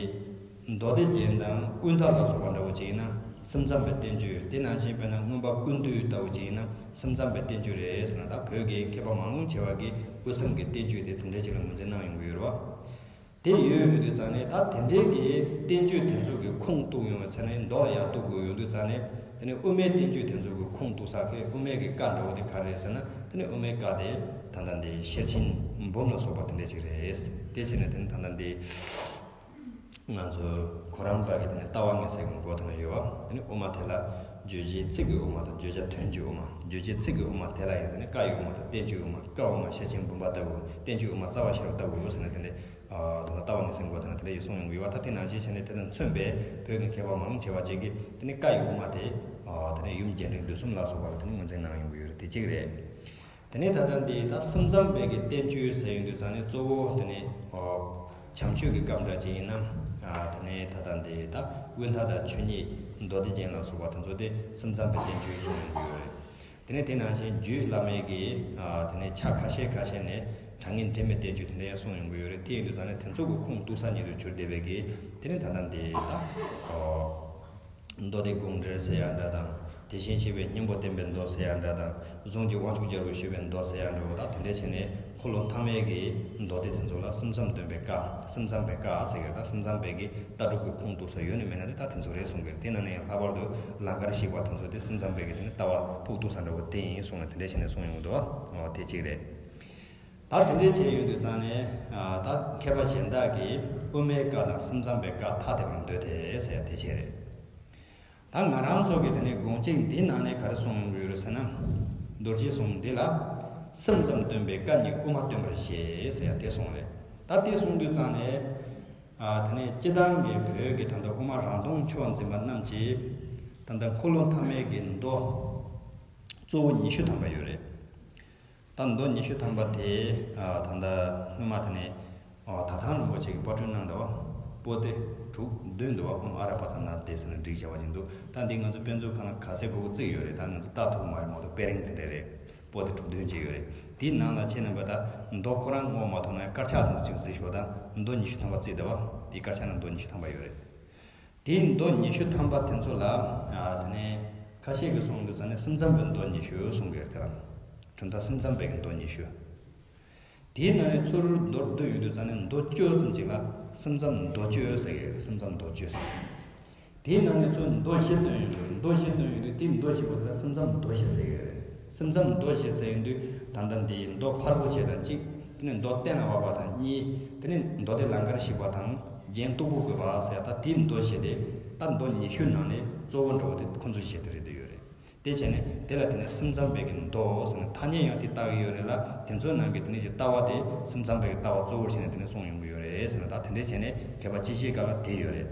མདོ་སྡེ་རྒྱན་དང་ཀུན་བཏགས་ལ་སོགས་པ་འདྲ་བོ་ཅིག་ཡིན་ན་སེམས་ཙམ་པའི་བསྟན་བཅོས། དེ་ནང་བཞིན་དཔེར་ན་མངོན་པ་ཀུན་བཏུས་ལྟ་བུ་ཅིག་ཡིན་ན་སེམས་ཙམ་པའི་བསྟན་བཅོས་རེད་ཟེར་ན། ད་བོད་ཀྱི་མཁས་པ་མང་ཆེ་བ་གིས་དབུ་སེམས་ཀྱི་བསྟན་བཅོས་དེ་དེ་འདྲ་ཅིག་ལ་ངོས་འཛིན་གནང་ཡོང་གི་ཡོད་རེད་བ། དེ་ཡོད་ཡོང་དུས་ཙང་ནས་ད་དེ་འདྲའི་གི་བསྟན་བཅོས་དེ་ཚོ་གི་ཁུངས་གཏུགས་ཡོང་བའི་ཚེ་ན་མདོ་ལ་ཡར་གཏུགས་དགོས་ཡོང་དུས་ཙང་ནས། དེ་ནས་དབུ་མའི་བསྟན་བཅོས་དེ་ཚོ་གི་ཁུངས་གཏུགས་ས་གི་དབུ་མའི་གི་བཀའ་འདྲ་བོ་དེ་ག་རེ་རེད་ཟེར་ན། དེ་ནས་དབུ་མའི་བཀའ་དེ་ད་ལྟ་འདི་ཤེར་ཕྱིན་འབུམ་ལ་སོགས་པ་དེ་འདྲ་ཅིག་རེད། དེ་བྱས་ནས་དེ་ནས་ད་ལྟ་འདི་ ང་ཚོ་གོ་རམས་པ་གི་དེ་ནས་ལྟ་བ་ངེས་གསལ་གྱི་མགོ་དེ་ན་ཡོད་པ། དེ་ནས་དབུ་མ་དེ་ལ་བརྗོད་བྱའི་ཚིག་གི་དབུ་མ་དང་བརྗོད་བྱ་དོན་གྱི་དབུ་མ། བརྗོད་བྱའི་ཚིག་གི་དབུ་མ་དེ་ལ་ཡང་དེ་ནས་བཀའ་ཡི་དབུ་མ་དང་བསྟན་བཅོས་དབུ་མ། བཀའ་དབུ་མ་ཤེར་ཕྱིན་བུམ་པ་ལྟ་བུ། བསྟན་བཅོས་དབུ་མ་རྩ་བ་ཤེས་རབ་ལྟ་བུ་ཟེར་ནས་དེ་འདྲའི་ད་ལྟ་བ་ངེས་གསལ་མགོ་དེ་ན་དེ་འདྲ་ཡི་གསུང་ཡོང་གི་ཡོད་པ། ད་དེ་ནང་བཞིན་བྱས་ནས་དེ་དང་མཚོན་པའི་བོད་ཀྱི་མཁས་པ་མང་ཆེ་བ་ཅིག་གིས་དེ་ནས་བཀའ་ཡི་དབུ་མ་དེ་དེ་ནས་ཡུམ་རྒྱས་འབྲིང་བསྡུས་གསུམ་ལ་སོགས་པ་ལ་དེ་ནས་ངོས་འཛིན་གནང་ཡོང་གི་ཡོད་རེད། དེ་གཅིག་རེད། དེ་ནས་ད་ལྟ་འདི་ད་སེམས་ཙམ་པའི་གི་བསྟན་བཅོས་ཟེར་ཡོང་དུས་ཙང་ནས་གཙོ་བོ་དེ་ནས་ཨོ་བྱམས་ཆོས་ཀྱི་སྐབས་འདྲ་ཅིག་ཡིན་ན། ཨ་དེ་ནས་ད་ལྟ་འདི་ད་དབུས་མཐའ་དང་ཆོས་ཉིད་མདོ་སྡེ་རྒྱན་ལ་སོགས་པ་དེ་ཚོ་དེ་སེམས་ཙམ་པའི་བསྟན་བཅོས་གསུངས་ཡོང་གི་ཡོད་རེད། དེ་ནས་དེ་ནང་བཞིན་རྒྱུད་བླ་མེད་ཀྱི་ཨ་དེ་ནས་ཆ་ཁ་ཤས་ཁ་ཤས་ནས་དྲང་ངེས་འབྲེལ་མེད་བསྟན་བཅོས་དེ་འདྲ་ཡང་གསུངས་ཡོང་གི་ཡོད་རེད། དེ་ཡིན་དུས་ཙང་ནས་དེ་ཚོ་གི་ཁུངས་གཏུགས་ས་ཉིད་དུ་གྱུར་བསྡད་པའི་གི་དེ་ནས་ད་ལྟ་འདི་ད་ཨོ། མདོ་སྡེ་དགོངས་འགྲེལ་ཟེར་ཡ་འདྲ་དང་། དེ་བཞིན་གཤེགས་པའི་སྙིང་པོ་བསྟན་པའི་མདོ་ཟེར་ཡ་འདྲ་དང་། གཟུངས་ཀྱི་དབང་ཕྱུག་རྒྱལ་པོས་ཞུས་པའི་མདོ་ཟེར་ཡ་འདྲ་བོ་དང་། དེ་འདྲ་བྱས་ནས་འཁོར་ལོ་ཐ་མའི་གི་མདོ་སྡེ་དེ་ཚོ་ལ་སེམས་ཙམ་སྟོན་པའི་བཀའ། སེམས་ཙམ་པའི་བཀའ་ཟེར་གི་ད་སེམས་ཙམ་པའི་གི་ལྟ་གྲུབ་ཀྱི་ཁུངས་གཏུགས་ས་ཡོད་ནི་མེད་ན་དེ་ད་དེ་ཚོ་རེད་གསུང་གི་རེད། དེ་ན་ནས་ཡང་ལྷག་པར་དུ་ལང་ཀར་གཤེགས་པ་དེ་ཚོ་དེ་སེམས་ཙམ་པའི་གི་དེ་ནི་ལྟ་བ་ཕུགས་གཏུགས་ས་འདྲ་བོ་དེ་ཡིན་གསུང་ནས་དེ་འདྲ་བྱས་ནས་གསུང་ཡོང་གི་འདུག་བ། དེ་གཅིག་རེད། ད་དེ་འདྲའི་བྱས་ཡོང་དུས་ཙང་ནས་ད་མཁས་པ་གཞན་དག་གིས་དབུ་མའི་བཀའ་དང་སེམས་ཙམ་པའི་བཀའ་ཐ་དད་པར་འདོད་དེ་ཟེར་ཡ་དེ་བྱས་རེད། ད་ང་རང་ཚོ་གི་དེ་ནས་དགོངས་གཅིག་འདི་ནང་ནས་ག་རེ་གསུངས་ཡོང་གི་ཡོད་རེད་ཟེར་ན། རྡོ་རྗེ་གསུང་འདི་ལ་སེམས་ཙམ་སྟོན་པའི་བཀའ་ཉིད་དབུ་མ་སྟོན་པར་བཞེད་ཟེར་ཡ་དེ་གསུངས་རེད། ད་དེ་གསུངས་དུས་ཙང་ནས་དེ་ནས་སྤྱི་བཏང་གི་བོད་ཀྱི་ད་ལྟ་དབུ་མ་རང་སྟོང་ཕྱོགས་འཛིན་པ་རྣམས་ཀྱིས་ད་ལྟ་འཁོར་ལོ་ཐ་མའི་གི་མདོ་གཙོ་བོ་ཉི་ཤུ་ཐམ་པ་ཡོད་རེད། ད་མདོ་ཉི་ཤུ་ཐམ་པ་དེ་ད་ལྟ་སྔོན་མ་དེ་ནས་ད་ཐང་རིན་པོ་ཆེ་གིས་པར་སྐྲུན་གནང་འདུག་བ། པོ་ཏི་དྲུག་བདུན་འདུག་བ། ཨ་ར་པ་ཙམ་ན་དེ་ཟེར་ནས་བསྒྲིགས་བྱ་བ་ཅིག་འདུག་ད་འདི་ང་ཚོ་དཔེ་མཛོད་ཁང་ལ་ག་ཚད་དགོས་དགོས་བརྩིགས་ཡོད་རེད། ད་ང་ཚོ་ལྟ་ཐུབ་མ་རེད་མ་གཏོགས། དཔེ་རིང་དེ་འདྲ་རེད། པོ་ཏི་དྲུག་བདུན་ཅིག་ཡོད་རེད། དེའི་ནང་ལ་ཁྱེད་རྣམ་པ་ད་མདོ་ཁོ་རང་ངོ་མ་མཐོང་ན་དཀར་ཆག་དེ་ཚོ་ཅིག་གཟིགས་ཤོག་ད་མདོ་ཉི་ཤུ་ཐམ་པ་བརྩིགས་འདུག་བ། དེའི་དཀར་ཆག་ན་མདོ་ཉི་ཤུ་ཐམ་པ་ཡོད་རེད། དེའི་མདོ་ཉི་ཤུ་ཐམ་པ་དེ་ཚོ་ལ་དེ་ནས་ཁ་ཤས་ཀྱིས་གསུང་དུས་ཙང་ནས་སེམས་ཙམ་པའི་མདོ་ཉི་ཤུ་གསུང་གི་ཡོད་རེད། དེ་ལ་གྲུབ་མཐའ་སེམས་ཙམ་པའི་གི་མདོ་ཉི་ཤུ། དེའི་ནང་ནས་ཚུར་མདོར་བསྡུས་ཡོང་དུས་ཙང་ནས་མདོ་བཅུ་ཙམ་ཅིག་ལ་སེམས་ཙམ་མདོ་བཅུ་ཟེར་གི་ཡོད་རེད། སེམས་ཙམ་མདོ་བཅུ་ཟེར། དེའི་ནང་ནས་ཚུར་མདོ་བཞི་བཏོན་ཡོང་གི་རེད། མདོ་བཞི་བཏོན་ཡོང་དུས་དེའི་མདོ་བཞི་པོ་དེ་ལ་སེམས་ཙམ་མདོ་བཞི་ཟེར་གི་ཡོད་རེད། སེམས་ཙམ་མདོ་བཞི་ཟེར་ཡོང་དུས་ད་ལྟ་འདིའི་མདོ་ཕལ་པོ་ཆེ་དང་གཅིག་དེ་ནས་མདོ་གཏན་ལ་དབབ་པ་དང་གཉིས། དེ་ནས་མདོ་སྡེ་ལང་ཀར་གཤེགས་པ་དང་། རྒྱན་སྟུག་པོ་བཀོད་པ་ཟེར་ཡ་ད་དེའི་མདོ་བཞི་དེ་ད་མདོ་ཉི་ཤུ་ནང་ནས་གཙོ་བོ་འདྲ་བོ་དེ་ཁོ་ཚོ་བཞི་དེ་རེད་འདོད་ཡོད་རེད། དེ་བྱས་ནས་དེ་ལ་དེ་ནས་སེམས་ཙམ་པའི་གི་མདོ་ཟེར་ནས་ཐ་སྙད་ཡང་དེ་བཏགས་ཀྱི་ཡོད་རེད་ལ། དེ་ཚོའི་ནང་གི་དེ་ནས་ཀྱི་ལྟ་བ་དེ་སེམས་ཙམ་པའི་གི་ལྟ་བ་གཙོ་བོར་བྱས་ནས་དེ་ནས་གསུངས་ཡོང་གི་ཡོད་རེད་ཟེར་ན། ད་དེ་འདྲས་བྱས་ནས་མཁས་པ་སྤྱི་བཤད་སྐབས་ལ་དེ་ཡོད་རེད།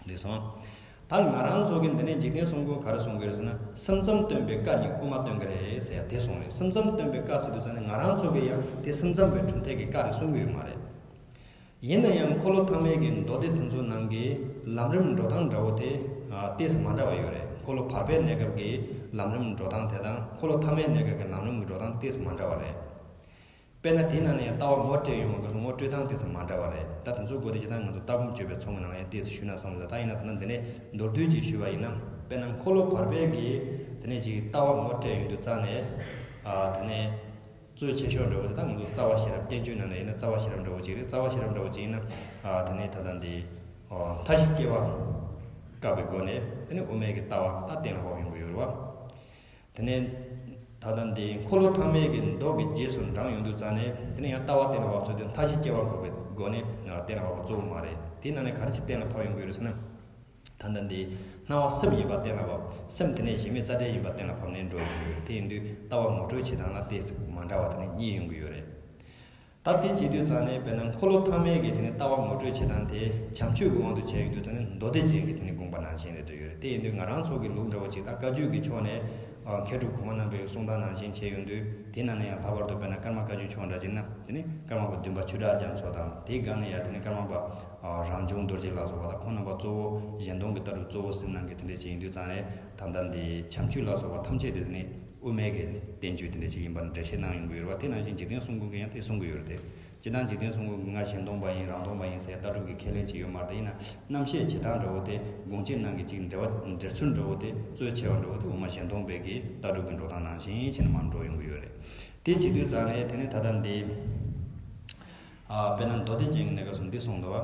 འདི་སོང་། ད་ང་རང་ཚོ་གི་འདི་ནས་འཇིག་རྟེན་གསུམ་མགོན་ག་རེ་གསུང་གི་རེད་ཟེར་ན། སེམས་ཙམ་སྟོན་པའི་བཀའ་ཉིད་དབུ་མ་སྟོན་གི་རེད་ཟེར་ཡ་དེ་གསུངས་རེད། སེམས་ཙམ་སྟོན་པའི་བཀའ་ཟེར་དུས་ཙང་ནས་ང་རང་ཚོ་གི་ཡང་དེ་སེམས་ཙམ་པའི་གྲུབ་མཐའི་གི་བཀའ་རེད་གསུང་གི་ཡོད་མ་རེད། ཡིན་ན་ཡང་འཁོར་ལོ་ཐ་མའི་གི་མདོ་སྡེ་དེ་ཚོའི་ནང་གི་ལམ་རིམ་འགྲོ་སྟངས་འདྲ་བོ་དེ་ཏོག་ཙམ་མ་འདྲ་བ་ཡོད་རེད། འཁོར་ལོ་བར་པའི་གནས་སྐབས་ཀྱི་ལམ་རིམ་འགྲོ་སྟངས་དེ་དང་འཁོར་ལོ་ཐ་མའི་གནས་སྐབས་ཀྱི་ལམ་རིམ་གྱི་འགྲོ་སྟངས་ཏོག་ཙམ་མ་འདྲ་བ་རེད། དཔེར་ན་དེའི་ནང་ནས་ཡང་ལྟ་བ་ངོ་སྤྲད་ཡོང་བ་གི་སོང་ངོ་སྤྲོད་སྟངས་ཏོག་ཙམ་མ་འདྲ་བ་རེད། ད་དེ་ཚོའི་སྐོར་དེ་ཇི་ལྟར་ང་ཚོ་ལྟ་སྒོམ་སྤྱོད་པའི་ཚོགས་ཀྱི་ནང་ལ་ཡང་ཏོག་ཙམ་ཞུས་ན་བསམ་སོང་། ད་ཡིན་ན་ད་ནི་འདི་ནས་མདོར་བསྡུས་ཅིག་ཞུས་པ་ཡིན་ན། དཔེར་ན་འཁོར་ལོ་བར་པའི་གི་དེ་ནས་ཅིག་ལྟ་བ་ངོ་སྤྲད་ཡོང་དུས་ཙང་ནས་ཨ་དེ་ནས། གཙོ་ཆེ་ཤོས་འདྲ་བོ་དེ་ད་ང་ཚོ་རྩ་བ་ཤེས་རབ་བསྟན་བཅོས་ནང་ནས་ཡིན་ན་རྩ་བ་ཤེས་རབ་འདྲ་བོ་ཅིག་རེད། རྩ་བ་ཤེས་རབ་འདྲ་བོ་ཅིག་ཡིན་ན། ཨ་དེ་ནས་ད་ལྟ་འདི་ཨོ་མཐའ་བཞི་སྐྱེ་བ་བཀག་པའི་སྒོ་ནས་དེ་ནས་དབུ་མའི་གི་ལྟ་བ་ད་གཏན་ལ་ཕབ་ཡོང་གི་ཡོད་རེད་བ། དེ་ནས་ད་ལྟ་འདི་འཁོར་ལོ་ཐ་མའི་གི་མདོ་གི་རྗེས་སུ་འབྲངས་ཡོང་དུས་ཙང་ནས་དེ་ནས་ཡང་ལྟ་བ་གཏན་ལ་ཕབ་ཚུལ་དེ་མཐའ་བཞི་སྐྱེ་བ་འགོག་པའི་སྒོ་ནས་གཏན་ལ་ཕབ་པ་གཙོ་བོ་མ་རེད། དེའི་ནང་ནས་ག་རེ་ཅིག་གཏན་ལ་ཕབ་ཡོང་གི་ཡོད་རེད་ཟེར་ན། ད་ལྟ་འདི་སྣང་བ་སེམས་ཡིན་པ་གཏན་ལ་ཕབ། སེམས་དེ་ནས་གཞི་མེད་རྩ་བྲལ་ཡིན་པ་གཏན་ལ་ཕབ་ནས་འགྲོ་ཡོང་གི་ཡོད་རེད། དེ་ཡིན་དུས་ལྟ་བ་ངོ་སྤྲོད་བྱེད་སྟངས་ལ་ཏོག་ཙམ་མ་འདྲ་བ་དེ་ནས་གཉིས་ཡོང་གི་ཡོད་རེད། ད་དེ་བྱེད་དུས་ཙང་ནས་དཔེར་ན་འཁོར་ལོ་ཐ་མའི་གི་དེ་ནས་ལྟ་བ་ངོ་སྤྲོད་བྱེད་སྟངས་དེ་བྱམས་ཆོས་ཀྱི་དབང་དུ་བྱས་ཡོང་དུས་ཙང་ནས་མདོ་སྡེ་རྒྱན་གྱི་དེ་ནས་དགོངས་པ་ནང་བཞིན་རེད་འདོད་ཡོད་རེད། དེ་ཡིན་དུས་ང་རང་ཚོ་གི་ལུགས་འདྲ་བོ་ཅིག་དང་བཀའ་བརྒྱུད་ཀྱི་ཕྱོགས་ནས་མཁས་གྲུབ་གོང་མ་རྣམ་པའི་གསུང་སྟངས་ནང་བཞིན་བྱས་ཡོང་དུས། དེ་ནང་ནས་ཡང་ལྷག་པར་དུ་དཔེར་ན་ཀརྨ་བཀའ་བརྒྱུད་ཕྱོགས་འདྲ་ཅིག་ན་དེ་ནས་ཀརྨ་པ་བདུན་པ་ཆོས་གྲགས་རྒྱ་མཚོ་དང་། དེའི་སྒང་ནས་ཡང་དེ་ནས་ཀརྨ་པ་རང་བྱུང་རྡོ་རྗེ་ལ་སོགས་པ་དང་། ཁོང་རྣམ་པ་གཙོ་བོ་གཞན་སྟོང་གི་ལྟ་གྲུབ་གཙོ་བོ་ཟིན་གནང་གི་དེ་འདྲ་ཅིག་ཡིན་དུས་ཙང་ནས། ད་ལྟ་འདི་བྱམས་ཆོས་ལ་སོགས་པ་ཐམས་ཅད་དེ་ནི་དབུ་མའི་གི་བསྟན་བཅོས་དེ་འདྲ་ཞིག་ཡིན་པར་འགྲེལ་བཤད་གནང་ཡོང་གི་ཡོད་རེད་བ། དེ་ནང་བཞིན་འཇིག་རྟེན་གསུམ་མགོན་གྱིས་ཡང་དེ་གསུང་གི་ཡོད་རེད་དེ། སྤྱིར་བཏང་འཇིག་རྟེན་གསུམ་མགོན་གྱིས་ང་གཞན་སྟོང་པ་ཡིན། རང་སྟོང་པ་ཡིན་ཟེར་ཡ་ལྟ་གྲུབ་ཀྱི་ཁས་ལེན་ཅིག་ཡོད་མ་རེད། ད་ཡིན་ན་རྣམ་བཤད་བྱེད་སྟངས་འདྲ་བོ་དེ་དགོངས་གཅིག་ནང་གི་ཅིག་འགྲེལ་བ་འགྲེལ་ཚུལ་འདྲ་བོ་དེ་གཙོ་ཆེ་བ་འདྲ་བོ་དེ་དབུ་མ་གཞན་སྟོང་པའི་གི་ལྟ་གྲུབ་ཀྱི་འགྲོ་སྟངས་ནང་བཞིན་བྱས་ནས་མར་འགྲོ་ཡོང་གི་ཡོད་རེད། དེ་བྱེད་དུས་ཙང་ནས་དེ་ནས་ད་ལྟ་འདི་ཨ་དཔེར་ན་མདོ་སྡེ་རྒྱན་གྱི་གནས་སྐབས་སུ་འདི་གསུངས་འདུག་བ།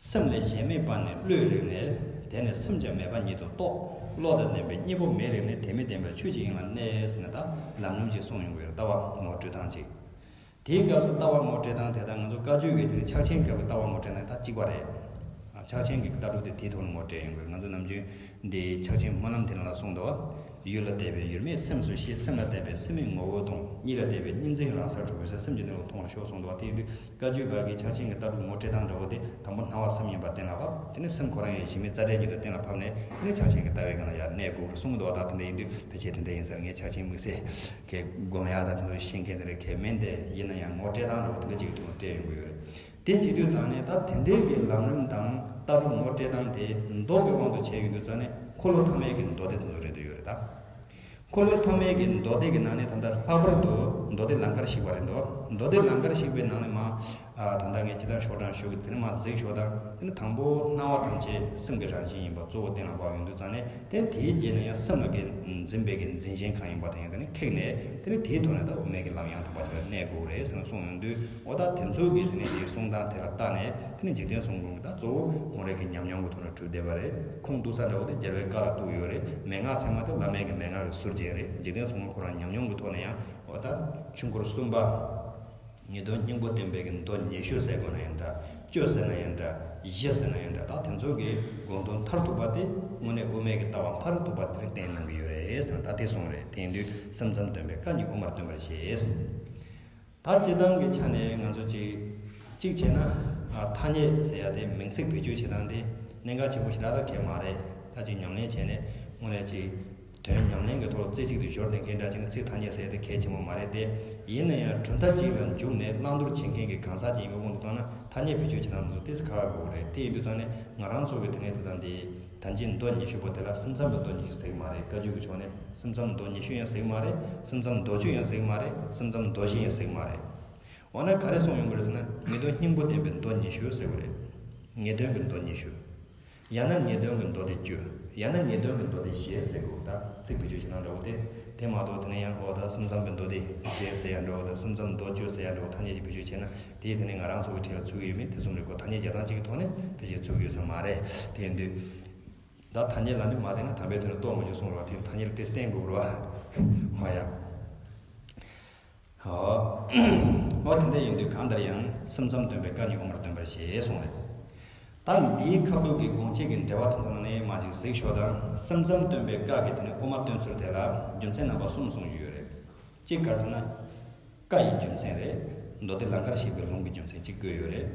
སེམས་ལས་གཞན་མེད་པ་ནི་བློས་རིག་ནས། དེ་ནི་སེམས་ཀྱང་མེད་པ་ཉིད་དུ་རྟོགས། བློ་དང་ལྡན་པས་གཉེན་པོ་མེད་རིག་ནས། དེ་མི་བདེན་པར་ཆོས་ཀྱི་དབྱིངས་ལ་གནས། ཟེར་ནས་ད་ལམ་རིམ་ཅིག་གསུངས་ཡོང་གི་ཡོད། ལྟ་བ་ངོ་སྤྲོད་སྟངས་ཅིག་དེའི་སྐབས་སུ་ལྟ་བ་ངོ་སྤྲོད་སྟངས་དེ་དག་ང་ཚོ་ བཀའ་བརྒྱུད་ཀྱི་དེ་ནི་ཕྱག་ཆེན་བརྒྱད་པའི་ལྟ་བ་ངོ་སྤྲད་ན་ད་གཅིག་པ་རེད། ཕྱག་ཆེན་གྱི་ལྟ་གྲུབ་དེ་དེའི་ཐོག་ནས་ངོ་སྤྲད་ཡོང་དགོས། ང་ཚོ་ནམ་རྒྱུན་འདི་ཕྱག་ཆེན་སྨོན་ལམ་དེ་ནང་ལ་གསུངས་འདུག། ཡུལ་ལ་བལྟས་པས་ཡུལ་མེད་སེམས་སུ་ཤེས། སེམས་ལ་བལྟས་པས་སེམས་མེད་ངོ་བོས་སྟོང་། གཉིད་ལ་བལྟས་པས་གཉིད་འཛིན་རང་སར་གྲོལ། འོད་གསལ་སེམས་ཀྱི་གནས་ལུགས་མཐོང་བར་ཤོག་གསུངས་འདུག་བ། དེ་ཡིན་དུས་བཀའ་བརྒྱུད་པ་གི་ཕྱག་ཆེན་གྱི་ལྟ་གྲུབ་ངོ་སྤྲད་སྟངས་འདྲ་བོ་དེ་དང་པོ་སྣང་བ་བསམ་ཡས་པ་བསྟན་ལ་བབས། དེ་ནས་སེམས་ཁོ་རང་ཡང་གཞི་མེད་རྩ་བྲལ་ཉིད་དུ་གཏན་ལ་ཕབ་ནས། དེ་ནས་ཕྱག་ཆེན་གྱི་ལྟ་བའི་སྒང་ལ་ཡར་གནས་དགོས་རེད་གསུངས་འདུག་བ། ད་དེ་འདྲ་ཡིན་དུས་ཕལ་ཆེར་དེ་འདྲ་ཡིན་ས་རེད། ངས་ཕྱག་ཆེན་དམིགས་བསལ་གྱི་སྒོམ་ཡག་དང་དེ་ཚོ་ཤེས་མཁན་དེ་འདྲ་གལ་མིན་ཏེ། ཡིན་ན་ཡང་ངོ་སྤྲད་སྟངས་འདྲ་བོ་དེ་འདྲ་ཅིག་གི་ཐོག་ནས་སྤྲད་ཡོང་གི་ཡོད་རེད། དེ་བྱེད་དུས་ཙང་ནས་ད་དེ་འདྲའི་གི་ལམ་རིམ་དང་ལྟ་གྲུབ་ངོ་སྤྲད་སྟངས་དེ་མདོ་གི་དབང་དུ་བྱས་ཡོང་དུས་ཙང་ནས་འཁོར་ལོ་ཐ་མའི་གི་མདོ་སྡེ་དེ་ཚོ་རེད་འདུག་ཡོད་རེད་ད། འཁོར་ལོ་ཐ་མའི་གི་མདོ་སྡེ་གི་ནང་ནས་ད་ལྟ་ལྷག་པར་དུ་མདོ་སྡེ་ལང་ཀར་གཤེགས་པ་རེད་འདུག། མདོ་སྡེ་ལང་ཀར་གཤེགས་པའི་ནང་ནས་མ། ཨ། ད་ལྟ་ངས་ཇི་ལྟར་ཤོག་གྲངས་ཞུ་གི། དེ་ནས་མ་གཟིགས་ཤོག་དང་། དེ་ནས་དང་པོ་སྣང་བ་ཐམས་ཅད་སེམས་ཀྱི་རང་བཞིན་ཡིན་པ་གཙོ་བོ་བསྟན་ལ་བབས་ཡོང་དུས་ཙང་ནས། དེ་དེའི་རྗེས་ནས་ཡང་སེམས་ལ་གི་འཛིན་པའི་གི་འཛིན་ཞེན་གང་ཡིན་པ་དེ་ཡང་དེ་ནས་ཁེགས་ནས། དེ་ནས་དེའི་ཐོག་ནས་ད་དབུ་མའི་གི་ལམ་ཡང་དག་པ་ཅིག་ལ་གནས་དགོས་རེད་ཟེར་ནས་གསུངས་ཡོང་དུས། འོ་ད་དེ་ཚོའི་གི་དེ་ནས་ཅིག་གསུང་སྟངས་དེ་ལ་བལྟས་ནས། དེ་ནས་འཇིག་རྟེན་གསུམ་མགོན་གྱི་ད་གཙོ་བོ་ཁོང་རང་གི་ཉམས་མྱོང་གི་ཐོག་ནས་གྲུབ་བསྡད་པ་རེད། ཁུངས་གཏུགས་ས་འདྲ་བོ་དེ་རྒྱལ་བའི་བཀའ་ལ་གཏུགས་ཡོད་རེད། མན་ངག་ཚད་མ་དེ་བླ་མའི་གི་མན་ངག་གི་ཟུར་ཅན་རེད། འཇིག་རྟེན་གསུམ་མགོན་ཁོ་རང་ཉམས་མྱོང་གི་ཐོག་ནས་ཡང་། འོ་ད་ཆོས་འཁོར་གསུམ་པ། ངེས་དོན་སྙིང་པོ་བསྟན་པའི་གི་མདོ་ཉི་ཤུ་ཟེར་དགོས་ན་ཡང་འདྲ། བཅུ་ཟེར་ན་ཡང་འདྲ། བཞི་ཟེར་ན་ཡང་འདྲ། ད་དེ་ཚོ་གི་དགོངས་དོན་མཐར་ཐུག་པ་དེ་དངོས་གནས་དབུ་མའི་གི་ལྟ་བ་མཐར་ཐུག་པ་དེ་བསྟན་གནང་གི་ཡོད་རེད་ཟེར་ན་ད་དེ་སོང་རེད། དེ་ཡིན་དུས་སེམས་ཙམ་སྟོན་པའི་བཀའ་ཉིད་དབུ་མར་སྟོན་པར་བཞེད། ད་སྤྱིར་བཏང་གི་ཆ་ནས་ང་ཚོ་གཅིག་གཅིག་བྱས་ན། ཨ། ཐ་སྙད་ཟེར་ཡ་དེ་མིང་ཚིག་བེད་སྤྱོད་བྱེད་སྟངས་དེ་གནད་འགག་ཆེན་པོ་ཞིག་ལ་ད་གལ་མ་རེད། ད་ཅིག་ཉམས་ལེན་བྱས་ནས་དངོས་གནས་ཅིག་དོན་ཉམས་ལེན་གྱི་ཐོག་ལ་རྩེ་གཅིག་ཏུ་སྦྱོར་ལྡན་མཁན་འདྲ་བྱས་ན་ཚིག་ཐ་སྙད་ཟེར་ཡ་དེ་གལ་ཆེན་པོ་མ་རེད་དེ། ཡིན་ན་ཡང་གྲུབ་མཐའ་གཅིག་ལ་འཇུག་ནས་བླང་དོར་བྱེད་མཁན་གྱི་གང་ཟག་ཅིག་ཡིན་པའི་དབང་དུ་བཏང་ན། ཐ་སྙད་བེད་སྤྱོད་བྱེད་སྟངས་དེ་ཚོ་ཏོག་ཙམ་ཁག་ཁག་དགོས་ཀྱི་རེད། དེ་ཡིན་དུས་ཙང་ནས་ང་རང་ཚོ་གི་དེ་ནས་དེ་དང་དེ། ད་ཅི་མདོ་ཉི་ཤུ་པོ་དེ་ལ་སེམས་ཙམ་གྱི་མདོ་ཉི་ཤུ་ཟེར་གྱི་མ་རེད། བཀའ་བརྒྱུད་ཀྱི་ཕྱོགས་ནས་སེམས་ཙམ་མདོ་ཉི་ཤུ་ཡང་ཟེར་གྱི་མ་རེད། སེམས་ཙམ་མདོ་བཅུ་ཡང་ཟེར་གྱི་མ་རེད། སེམས་ཙམ་མདོ་བཞི་ཡང་ཟེར་གྱི་མ་རེད། འོ་ན་ག་རེ་གསུངས་ཡོང་གི་རེད་ཟེར་ན། ངེས་དོན་སྙིང་པོ་བསྟན་པའི་མདོ་ཉི་ཤུ་ཟེར་གྱི་རེད། ངེས་དོན་གྱི་མདོ་ཉི་ཤུ། ཡང་ན་ངེས་དོན་གྱི་མདོ་སྡེ་བཅུ། ཡང་ན་ངེས་དོན་གྱི་མདོ་སྡེ་བཞི་ཟེར་དགོས། ད་ཚིག་བེད་སྤྱོད་བྱེད་སྟངས་འདྲ་བོ་དེ། དེ་མ་གཏོགས་དེ་ནས་ཡང་འོ་ད་སེམས་ཙམ་པའི་མདོ་སྡེ་བཞི་ཟེར་ཡ་འདྲ་བོ་དང་། སེམས་ཙམ་མདོ་བཅུ་ཟེར་ཡ་འདྲ་བོ་ཐ་སྙད་ཅིག་བེད་སྤྱོད་བྱས་ན། དེ་དེ་ནས་ང་རང་ཚོ་གི་གྲས་ལ་ཚུད་ཀྱི་ཡོད་མེད་དེ་གསུམ་རེད་གོ། ཐ་སྙད་རྒྱག་སྟངས་གཅིག་གི་ཐོག་ནས་ཕལ་ཆེར་ཚུད་ཀྱི་ཡོད་ས་མ་རེད། དེ་ཡིན་དུས། ད་ཐ་སྙད་ལ་ནི་མ་བརྟེན་ན་དམ་པའི་དོན་ལ་རྟོགས་མི་འགྱུར་གསུངས་རེད་བ། དེ་ཐ་སྙད་ལ་དེ་བརྟེན་དགོས་རེད་བ། ཧོ་ཡ། ཨོ། ཨོ་དེ་འདྲ་ཡིན་དུས་གང་ལྟར་ཡང་སེམས་ཙམ་སྟོན་པའི་བཀའ་ཉིད་དབུ་མར་སྟོན་པར་བཞེད་གསུངས་རེད། ད་འདིའི་ཁ་ཐུག་གི་དགོངས་གཅིག་གི་འགྲེལ་པ་དེ་ཚོ་ནང་ནས་མ་ཅིག་གཟིགས་ཤོག་དང་། སེམས་ཙམ་སྟོན་པའི་བཀའ་གི་དེ་ནས་དབུ་མ་སྟོན་ཚུལ་དེ་ལ་རྒྱུ་མཚན་རྣམ་པ་གསུམ་གསུངས་ཡོད་རེད། གཅིག་ག་རེ་ཟེར་ན། བཀའ་ཡི་རྒྱུ་མཚན་རེད། མདོ་སྡེ་ལང་ཀར་གཤེགས་པའི་ལུང་གི་རྒྱུ་མཚན་གཅིག་བཀོད་ཡོད་རེད།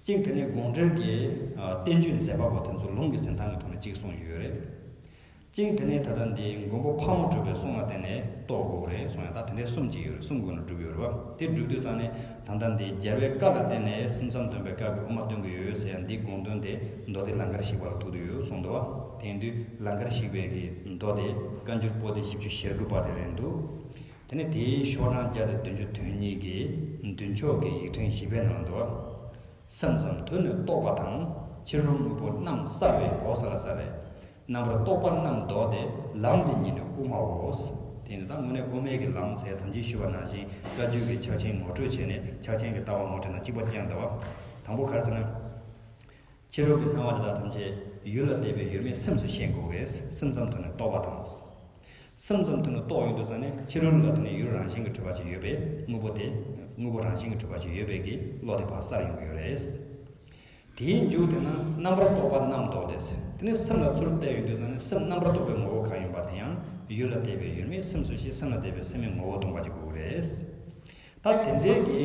གཅིག་དེ་ནས་དགོངས་འགྲེལ་གྱི་ཨ་བསྟན་བཅོས་མཛད་པ་པོ་དེ་ཚོ་ལུང་གི་གཟིགས་སྟངས་ཀྱི་ཐོག་ནས་གཅིག་གསུངས་ཡོད་རེད། གཅིག་དེ་ནས་ད་ལྟ་འདི་མགོན་པོ་ཕག་མོ་གྲུ་པའི་གསུང་ལ་བརྟེན་ནས་རྟོགས་དགོས་རེད་གསུངས་ཡ། ད་དེ་འདྲའི་གསུམ་གཅིག་ཡོད་རེད། གསུམ་སྒོ་ནས་གྲུབ་ཡོད་རེད་བ། དེ་གྲུབ་དུས་ཙང་ནས་ད་ལྟ་འདི་རྒྱལ་བའི་བཀའ་ལ་བརྟེན་ནས་སེམས་ཙམ་སྟོན་པའི་བཀའ་གི་དབུ་མ་སྟོན་གྱི་ཡོད་ཟེར་ཡ་འདིའི་དགོངས་དོན་དེ་མདོ་སྡེ་ལང་ཀར་གཤེགས་པ་ལ་ཐུག་བསྡད་ཡོད་གསུངས་འདུག་བ། དེ་ཡིན་དུས་ལང་ཀར་གཤེགས་པའི་གི་མདོ་དེ་བཀའ་འགྱུར་པོ་ཏི་བཞི་བཅུ་ཞེ་དགུ་པ་དེ་རེད་འདུག། དེ་ནས་དེའི་ཤོག་གྲངས་བརྒྱ་དང་བདུན་ཅུ་དོན་གཉིས་ཀྱི་མདུན་ཕྱོགས་ཀྱི་ཡིག་ཕྲེང་བཞི་པའི་ནང་ལ་འདུག། སེམས་ཙམ་དོན་ནི་རྟོགས་པ་དང་། ཕྱི་རོལ་དངོས་པོ་རྣམ་གསལ་བའི་འོ་ས་ལ་ས་རེད། རྣམ་པར་རྟོག་པ་རྣམས་ལྡོག་སྟེ། ལམ་འདི་ཉིད་ནི་དབུ་མའོ། དེ་ནི་ད་དངོས་གནས་དབུ་མའི་གི་ལམ་ཟེར་ད་ཅི་ཞུས་པ་ནང་བཞིན་བཀའ་བརྒྱུད་ཀྱི་ཕྱག་ཆེན་ངོ་སྤྲོད་བྱས་ནས་ཕྱག་ཆེན་གྱི་ལྟ་བ་ངོ་སྤྲད་ན་གཅིག་པ་གཅིག་རྐྱང་འདུག་བ། དང་པོ་ག་རེ་ཟེར་ན། ཕྱི་རོལ་གྱི་སྣང་བ་དེ་དག་ཐམས་ཅད་ཡུལ་ལ་བལྟས་པས་ཡུལ་མེད་སེམས་སུ་ཤེས་དགོས་རེད། སེམས་ཙམ་དོན་ནི་རྟོགས་པ་དང་། སེམས་ཙམ་དོན་ནི་རྟོགས་ཡོང་དུས་ཙང་ནས་ཕྱི་རོལ་ལ་དེ་ནས་ཡུལ་རང་བཞིན་གྱིས་གྲུབ་པ་ཅིག་ཡོད་པས་དངོས་པོ་དེ། དངོས་པོ་རང་བཞིན་གྱིས་གྲུབ་པ་ཅིག་ཡོད་པའི་གི་བློ་དེ་ཕར་གསལ་ཡོང་གི་ཡོད་རེད། དེའི་མཇུག་དེ་ན་རྣམ་པར་རྟོག་པ་རྣམས་ལྡོག་སྟེ། དེ་ནས་སེམས་ལ་ཚུར་བལྟས་ཡོང་དུས་ཙང་ནས་སེམས་རྣམ་པར་རྟོག་པའི་ངོ་བོ་གང་ཡིན་པ་དེ་ཡང་ཡུལ་ལ་བལྟས་པས་ཡུལ་མེད་སེམས་སུ་ཤེས། སེམས་ལ་བལྟས་པས་སེམས་མེད་ངོ་བོ་སྟོང་པ་ཅིག་དགོས་ཀྱི་རེད། ད་དེ་འདྲའི་གི་